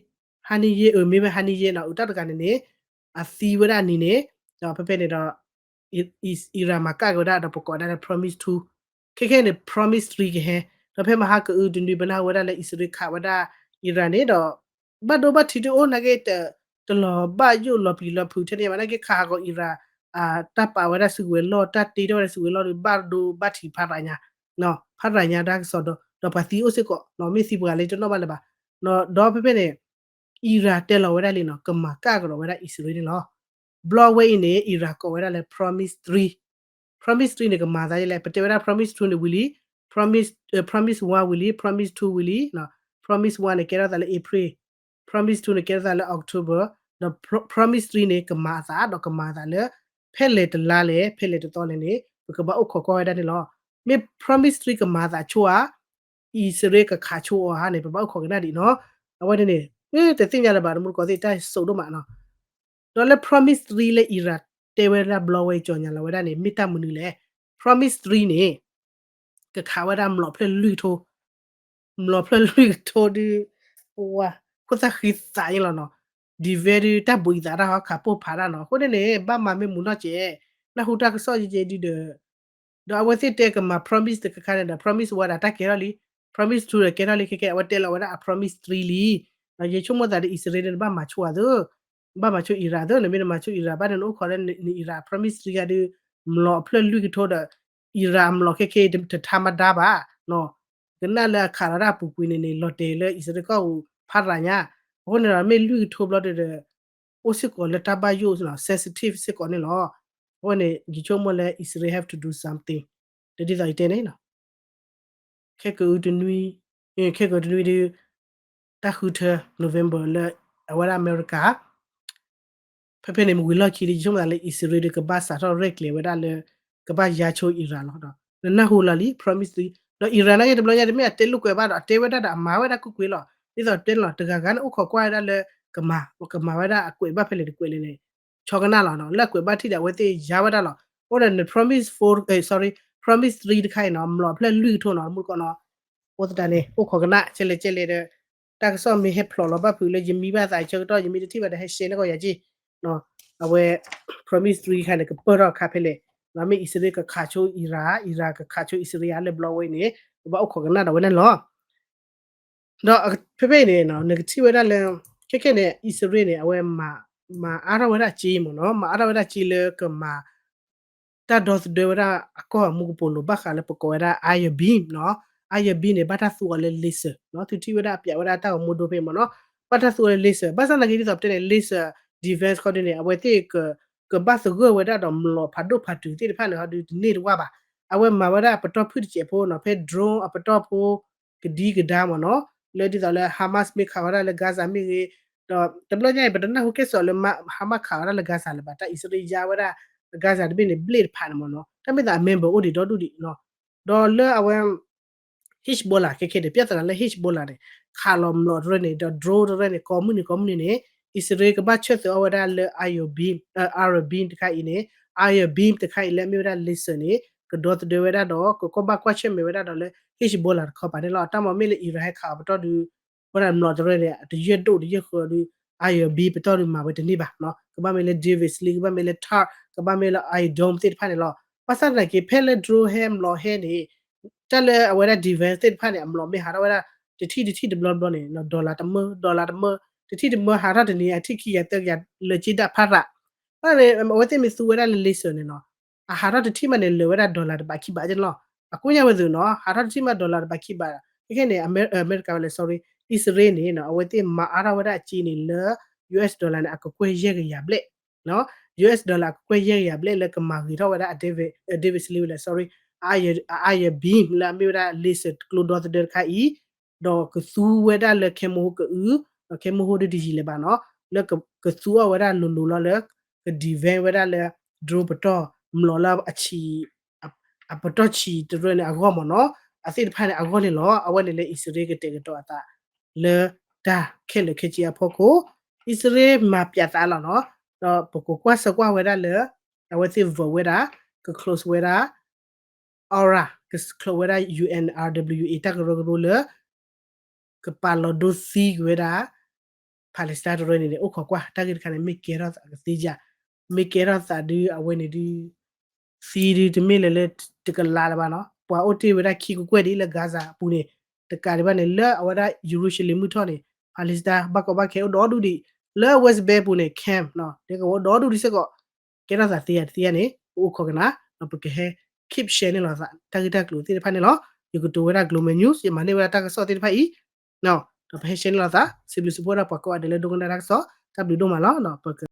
ဟါန့ၣ်ယ့ အမ့ၢ်ဝဲဟါန့ၣ်ယ့နီၤ အတၢ်တဂၤန့ၣ်န့ၣ် အသံဝဲဒၣ်နံၤန့ၣ် ဒီးဖဲဖဲန့ၣ်ဒီး အံရၣ်မၤကၣ်က့ၤဝဲဒၣ်ဒီးပကိးဝဲဒၣ်လၢ promise two ခဲခဲန့ၣ် promise three ကဟဲ ဒီးဖဲမဟါကအုတနွံ ပနၢ်ဟူဝဲဒၣ်လၢအံၣ်စရ့လးခးဝဲဒၣ်အံရၣ်န့ၣ်ဒီး ဘၣ်ဒိဘၣ်ထံးတအိၣ်နာ်က့ တလီၤဘၣ်ယိၣ်လီၤပျံၤလီၤဖုးထဲန့ၣ်ဘၣ် နာ်က့ခးဟးဂီၤအံရၣ် တၢ်ပာ်ဝဲဒၣ်စုကဝဲၤလီၢ် တၢ်တ့ထီၣ်ဝဲဒၣ်စုကဝဲၤလီၢ်ဒီး ဘၣ်ဒိဘၣ်ထံးဖးရၤညါ ဖးရၤညါတၢ်ကစီၣ်ဒီး ဒီးပှၤသံအိၣ်စ့ၢ်ကီး မ့ၢ်သံပှၤလၢတနီၣ်ဘၣ်လၢၤဘၣ် ဒီးဖဲဖဲန့ၣ် အံရၣ်တဲလီၤဝဲဒၣ်လံနီၤ ကမၤကၣ်ကဒီးဝဲဒၣ်အံၣ်စရ့လးန့ၣ်လီၤ. ဘျီဝဲအံၤန့ၣ် Iran ကိးဝဲဒၣ်လၢ Promise three, Promise three န့ၣ် ကမၤသးဒ်လဲၣ်, ပတဲဝဲဒၣ် Promise two န့ၣ်ဝံၤလံ, Promise, Promise one ဝံၤလံ, Promise two ဝံၤလံ, Promise one န့ၣ် ကဲထီၣ်သးလၢ April, Promise two န့ၣ် ကဲထီၣ်သးလၢ October, ဒီး Promise three န့ၣ် ကမၤအသး ဒီးကမၤအသးလၢ ဖဲလဲၣ်တလါလဲၣ် ဖဲလဲၣ်တသီလဲၣ်န့ၣ် ပကဘၣ်အိၣ်ခိးကွၢ်ဝဲဒၣ်န့ၣ်လီၤ. မ့ၢ် Promise three ကမၤသးဆိဧါ, အံၣ်စရ့လးကခးဆိအီၤဧါန့ၣ် ပဘၣ်အိၣ်ခိးကနၣ်ဒံးနီၤ. အဝဲန့ၣ်န့ၣ် တသ့ၣ်ညါလၢၤဘၣ် တမူတကိးသ့ၣ်တၢ်စိးဒိၣ်မးနီၤ. ဒီးလၢ Promise three လၢ Iran တဲဝဲဒၣ်ဘျီဝဲအံၤ ကၠီၤညါလီၤဝဲဒၣ်န့ၣ် မ့ၢ်တၢ်မနုၤလဲၣ်. Promise three န့ၣ် ကခးဝဲဒၣ်မျိာ်ဖျၢၣ်လွံၢ်ကထိ, မျိာ်ဖျၢၣ်လွံၢ်ကထိဒုး ဝါ ခိၣ်သၣ်ဃံသးအံၤလီၤနီၤ. ဒ်ဝဲဒုးတၢ်ဘှံးအသးတၢ်ဟီခးပိၢ်ဖးတၢ်နီၤ. အဃိန့ၣ်န့ၣ် ဘၣ်မၤမ့ၢ်မူနီၢ်ကဲး, နၢ်ဟူတၢ်ကစီၣ်ကဲကဲဒုဒီး ဒီးအဝဲသ့ၣ်တဲကမၤ Promise တခါခါန့ၣ်ဒီး Promise one ဒီးတၢ်ကဲထီၣ်လံ, Promise two ဒီးကဲထီၣ်လံ ခဲကဲ အဝဲတဲလီၤဝဲဒၣ်အ Promise three လံ. ဒီးယဆိကမိၣ်သးဒီး အံၣ်စရ့လးန့ၣ် ဘၣ်မၤဆိအသး ဘၣ်မၤဆိ Iran သ့, နမ့ၢ်နမၤဆိ Iran ဘၣ်ဒီးနအိၣ်ခိးဒီးန Iran Promise three ဂၤဒုး မျိာ်အဖျၢၣ်လွံၢ်ကထိဒီး Iran အမျိာ်ခဲခဲအံၤ တထါမဒါဘၣ်နီၤ. ကနၣ်လၢအခးလီၤတၢ်အပူၤကွံာ်န့ၣ်န့ၣ် လီၤတဲာ်လၢအံၣ်စရ့လးကီၢ်ပူၤဖးရၤညါ. အဃိန့ၣ်ဒီး မ့ၢ်လွံၢ်ကထိဘျီဒီး အိၣ်စ့ၢ်ကီးလၢတၢ်ဘၣ်ယိၣ် sensitive စ့ၢ်ကီးန့ၣ်လီၤ. အဃိန့ၣ် ယဆိကမိၣ်လၢ အံၣ်စရ့လး have to do something ဒီးဒ်သိးယတဲန့ၣ် ခဲကနွံ, ခဲကနွံဒုး တၢ်ဃုထၢ November လၢ အဝဲဒၣ်အမဲရကၤ ဖဲဖဲန့ၣ် မ့ၢ်ဝံၤလီၢ်ခံဒီး ယဆိကမိၣ်သးလၢ အံၣ်စရ့လးဒုးကဘၣ်စးထီၣ်ရဲၣ်ကျဲၤဝဲဒၣ်လၢ ကဘၣ်ယါဆိ Iran လီၤ. ဒီးနနၢ်ဟူလီၤလံ Promise three ဒီး Iran နာ်က့တဘျီညါ တမ့ၢ်အတဲလိာ်ကွဲဘၣ်ဒီး အတဲဝဲဒၣ်ဒီးအမၤဝဲဒၣ်ကွ့ၢ်ကွ့ၢ်လီၤ. ဒ်သိးတဲန့ၣ်လီၤ တဂၤဂၤန့ၣ်အိၣ်ခိးကွၢ်ဝဲဒၣ်လၢ ကမၤ ကမၤဝဲဒၣ်အကွဲးဘၣ်ဖဲလဲၣ်တကွဲးလဲၣ်န့ၣ် ဆီကနၣ်လီၤနီၤ. လၢအကွဲးဘၣ်ထံၣ်ဒီး အဝဲသ့ၣ်ယါဝဲဒၣ်လီၤ. အဃိဒီးန Promise four, sorry, Promise three တခါအံၤနီၤ မျိာ်ဖျၢၣ်လွံၢ်ကထိနီၤ မူတကိးနီၤ. အဃိသတးန့ၣ် အိၣ်ခိးကနၣ် ကဲလဲၣ်ကဲလဲၣ်ဒီး တၢ်ကစီၣ်မ့ၢ်ဟဲဖျိးလီၤဘၣ်ဖုးလၢယမံဘၣ်သးဆၢကတီၢ် ယမ့ၢ်တထံၣ်ဘၣ်ဒီး ဟဲ share န့ၢ်ကီးယၤက့ၢ်. အဝဲ Promise three တခါန့ၣ် ကပၢၢ်ထီၣ်အခါဖဲလဲၣ်, မ့ၢ်အံၣ်စရ့လးကခးဆိ Iran, Iran ကခးဆိအံၣ်စရ့လးလၢဘျီဝဲအံၤန့ၣ် ပဘၣ်အိၣ်ခိးကနၣ်ဒီးဝဲန့ၣ်လီၤ. ဒီးဖဲဖဲအံၤန့ၣ် နကထံၣ်ဝဲဒၣ်လၢ ခဲခဲန့ၣ် အံၣ်စရ့လးန့ၣ် အဝဲ မၤအါထီၣ်ဝဲဒၣ်စ့မ့ၢ်နီၤ, မၤအါထီၣ်ဝဲဒၣ်စ့လၢကမၤ တၢ်ဒီသဒၢဝဲဒၣ်အကီၢ်အမူကပိာ်လိၤ ဘၣ်ဃးလၢပကိးဝဲဒၣ် iron beam နီၤ. iron beam န့ၣ် ဘၣ်တၢ်သူအီၤလၢ laser နီၤ, သုထံၣ်ဝဲဒၣ်အပျးဝဲဒၣ်တၢ်ဂီၤမူဒိဖဲမ့ၢ်နီၤ, ဘၣ်တၢ်သူအီၤလၢ laser. ဘၣ်ဆၣ်သနာ်က့ဒ်သိးပတဲန့ၣ် laser defense ခီဒုန့ၣ် အဝဲသ့ၣ် ကဘၣ်သဂၢၢ်ဝဲဒၣ်ဒီးမျိာ်ဖးဒိၣ်ဖးတုၤသ့ၣ်တဖၣ်န့ၣ် ဟီဒုတန့ၢ်တဝၢ်ဘၣ်. အဝဲမၤဝဲဒၣ်ပတီၢ်ဖုၣ်တစဲးဖိနီၤ ဖဲ drone အပတီၢ်ဖိ ကဒံကဒါမ့ၢ်နီၤ, လၢဒ်သိးလၢ Hamas မ့ၢ်ခးဝဲဒၣ်လၢ Gaza မ့ၢ်ဂ့ၤ, ဒီးတဘျီညါအံၤ ပတနၢ်ဟူကဲစိာ်လၢ Hamas ခးဝဲဒၣ်လၢ Gaza လၢၤဘၣ်, တၢ်အံၣ်စရ့လးယါဝဲဒၣ် Gaza တဘ့ၣ်န့ၣ် ဘျ့ၣ်တဖးန့ၣ်မ့ၢ်နီၤ, တၢ်မ့ၢ်သးအ member အိၣ်ဒံးဒီဒူၣ်ဒံးနီၤ. ဒီးလၢအဝဲ Hezbollah ခဲခဲန့ၣ် ပြဿနာလၢ Hezbollah န့ၣ် ခးလီၤမျိာ်တရၢန့ၣ် ဒီး drone တရၢန့ၣ် ကိးမုၢ်နံၤကိးမုၢ်နံၤန့ၣ် အံၣ်စရ့လးကဘၣ်ဆၢသၢအီၤဝဲဒၣ်လၢ iron beam, iron beam တခါအံၤန့ၣ် iron beam တခါအံၤလၢအမ့ၢ်ဝဲဒၣ် laser န့ၣ် ကဒီသဒၢဝဲဒၣ်ဒီး ကကဘၣ်ကွၢ်ဆၢၣ်မဲာ်ဝဲဒၣ်ဒီးလၢ Hezbollah တခီပၤန့ၣ်လီၤ. တၢ်မ့ၢ်မ့ၢ်လၢ Iran ဟဲခးအီၤပတီၢ်ဒုး ဝဲဒၣ်မျိာ်တရၢန့ၣ် တယဲၢ်ဒိၣ်တယဲၢ်ဃၢၤဒုး iron beam ပတီၢ်ဒုးမၤဝဲတန့ၢ်ဘၣ်နီၤ, ကဘၣ်မ့ၢ်လၢ David Sling ကဘၣ်မ့ၢ်လၢ Thad ကဘၣ်မ့ၢ်လၢ Iron Dome သ့ၣ်တဖၣ်န့ၣ်လီၤ. ဘၣ်ဆၣ်သနာ်က့ ဖဲလၢ drone ဟဲမျိာ်ဟဲန့ၣ် တၢ်လၢအဝဲဒၣ် defense သ့ၣ်တဖၣ်န့ၣ် အမျိာ်မ့ၢ်ဟးထီၣ်ဝဲဒၣ် တထံၣ်တထံၣ်တဘျီဘျီန့ၣ် dollar တမၢ dollar တမၢ တထံၣ်တမၢ ဟးထီၣ်တနံၤ အထံၣ်ခံကယၤသၢကယၤ လၢက့ဒၣ်ဖးရး ဘၣ်န့ၣ် အဝဲသ့ၣ်မ့ၢ်သူဝဲဒၣ်လၢ laser န့ၣ်နီၤ အဟးထီၣ်တထံၣ်မးန့ၣ် လၢာ်ဝဲဒၣ် dollar တဘးခံဘးက့နီၤ. အကိးညါဝဲသ့ၣ်နီၤ ဟးထီၣ်တထံၣ်မး dollar တဘးခံဘး, ခဲခဲန့ၣ် အမဲရကၤဝဲလဲၣ် sorry အံၣ်စရ့လးန့ၣ်နီၤ အဝဲသ့ၣ်မၤအါထီၣ်ဝဲဒၣ်အစ့န့ၣ်လၢ US dollar န့ၣ် အကကွဲၢ်ယဲၢ်ကယၤဘျဲၣ် US dollar အကကွဲၢ်ယဲၢ်ကယၤဘျဲၣ်လၢကမၤဂ့ၤထီၣ်ဝဲဒၣ် David Sling ဝဲလဲၣ် sorry, iron beam လၢအမ့ၢ်ဝဲဒၣ် laser ကျိဒီသဒၢတခါအံၤ ဒီးကသူဝဲဒၣ်လၢ chemical ကအု, ဒီး chemical ဒ်တယံာ်လၢၤဘၣ်နီၤ, လၢကသူအီၤဝဲဒၣ်လိၤလိၤလီၤလၢ က defend ဝဲဒၣ်လၢ drone ပတီၢ် မျိာ်လၢအဆံး အပတီၢ်ဆံးတရၢန့ၣ်အဂီၢ်မ့ၢ်နီၤ, အသ့ၣ်တဖၣ်န့ၣ်အဂီၢ်န့ၣ်လီၤ. အဝဲန့ၣ်လၢအံၣ်စရ့လးကတဲာ်ကတီၤအသး လၢတၢ်ခဲလၢာ်ခဲဆ့အဖီခိၣ်, အံၣ်စရ့လးမၤပျးသးလီၤနီၤ, ဒီးပကကွၢ်ဆၢကွၢ်ဝဲဒၣ်လၢ အဝဲသ့ၣ် vote ဝဲဒၣ် က close ဝဲဒၣ် aura က close ဝဲဒၣ် UNRWA တၢ်ကရၢကရိလၢ ကပာ်လီၤဒိသံကွံာ်ဝဲဒၣ် Palestine တရၢန့ၣ်န့ၣ် အိၣ်ခိးကွၢ် တၢ်ဂ့ၢ်တခါန့ၣ် မ့ၢ်ကဲထီၣ်သးကသ့ဧါ, မ့ၢ်ကဲထီၣ်သးဒုး အဝဲန့ၣ်ဒုး သံဒုးတမ့ၢ်လၢၤလၢတကလးလၢၤဘၣ်နီၤ, ပှၤအိၣ်တ့ၢ်ဝဲဒၣ်ခံကကွဲၢ်ဒ်လၢ Gaza အပူၤန့ၣ် တကးဒံးဘၣ်န့ၣ် လၢအဝဲဒၣ် ယရူၤၡလ့ၣ် မုၢ်ထီၣ်န့ၣ် Palestine ဘၣ်ကီဘၣ်ခဲအိၣ်ဒီဒူၣ်ဒံး, လၢ West Bank ပူၤန့ၣ် camp နီၤ ဒဲကဝီၤအိၣ်ဒီဒူၣ်ဒံးစ့ၢ်ကီး, ကဲထီၣ်သးသ့ဧါတသ့ဧါန့ၣ် ပအိၣ်ခိးကနၣ် ဒီးပကဟဲ keep share န့ၣ်လီၤသး တၢ်ဂ့ၢ်တၢ်ကျိၤသ့ၣ်တဖၣ်န့ၣ်လီၤ. ယကတိၤဝဲဒၣ် Global News ယမၤန့ၢ်ဝဲဒၣ်တၢ်ကစီၣ်သ့ၣ်တဖၣ်အံၤ ဒီးပဟဲ share န့ၣ်လီၤသး စံးဘျုးစံးဖှိၣ်ဝဲဒၣ်ပှၤကိးဂၤဒဲးလၢဒိကနၣ်တၢ်ကစီၣ် တၢ်ဘျုးဒိၣ်မးလီၤ. ဒီးပက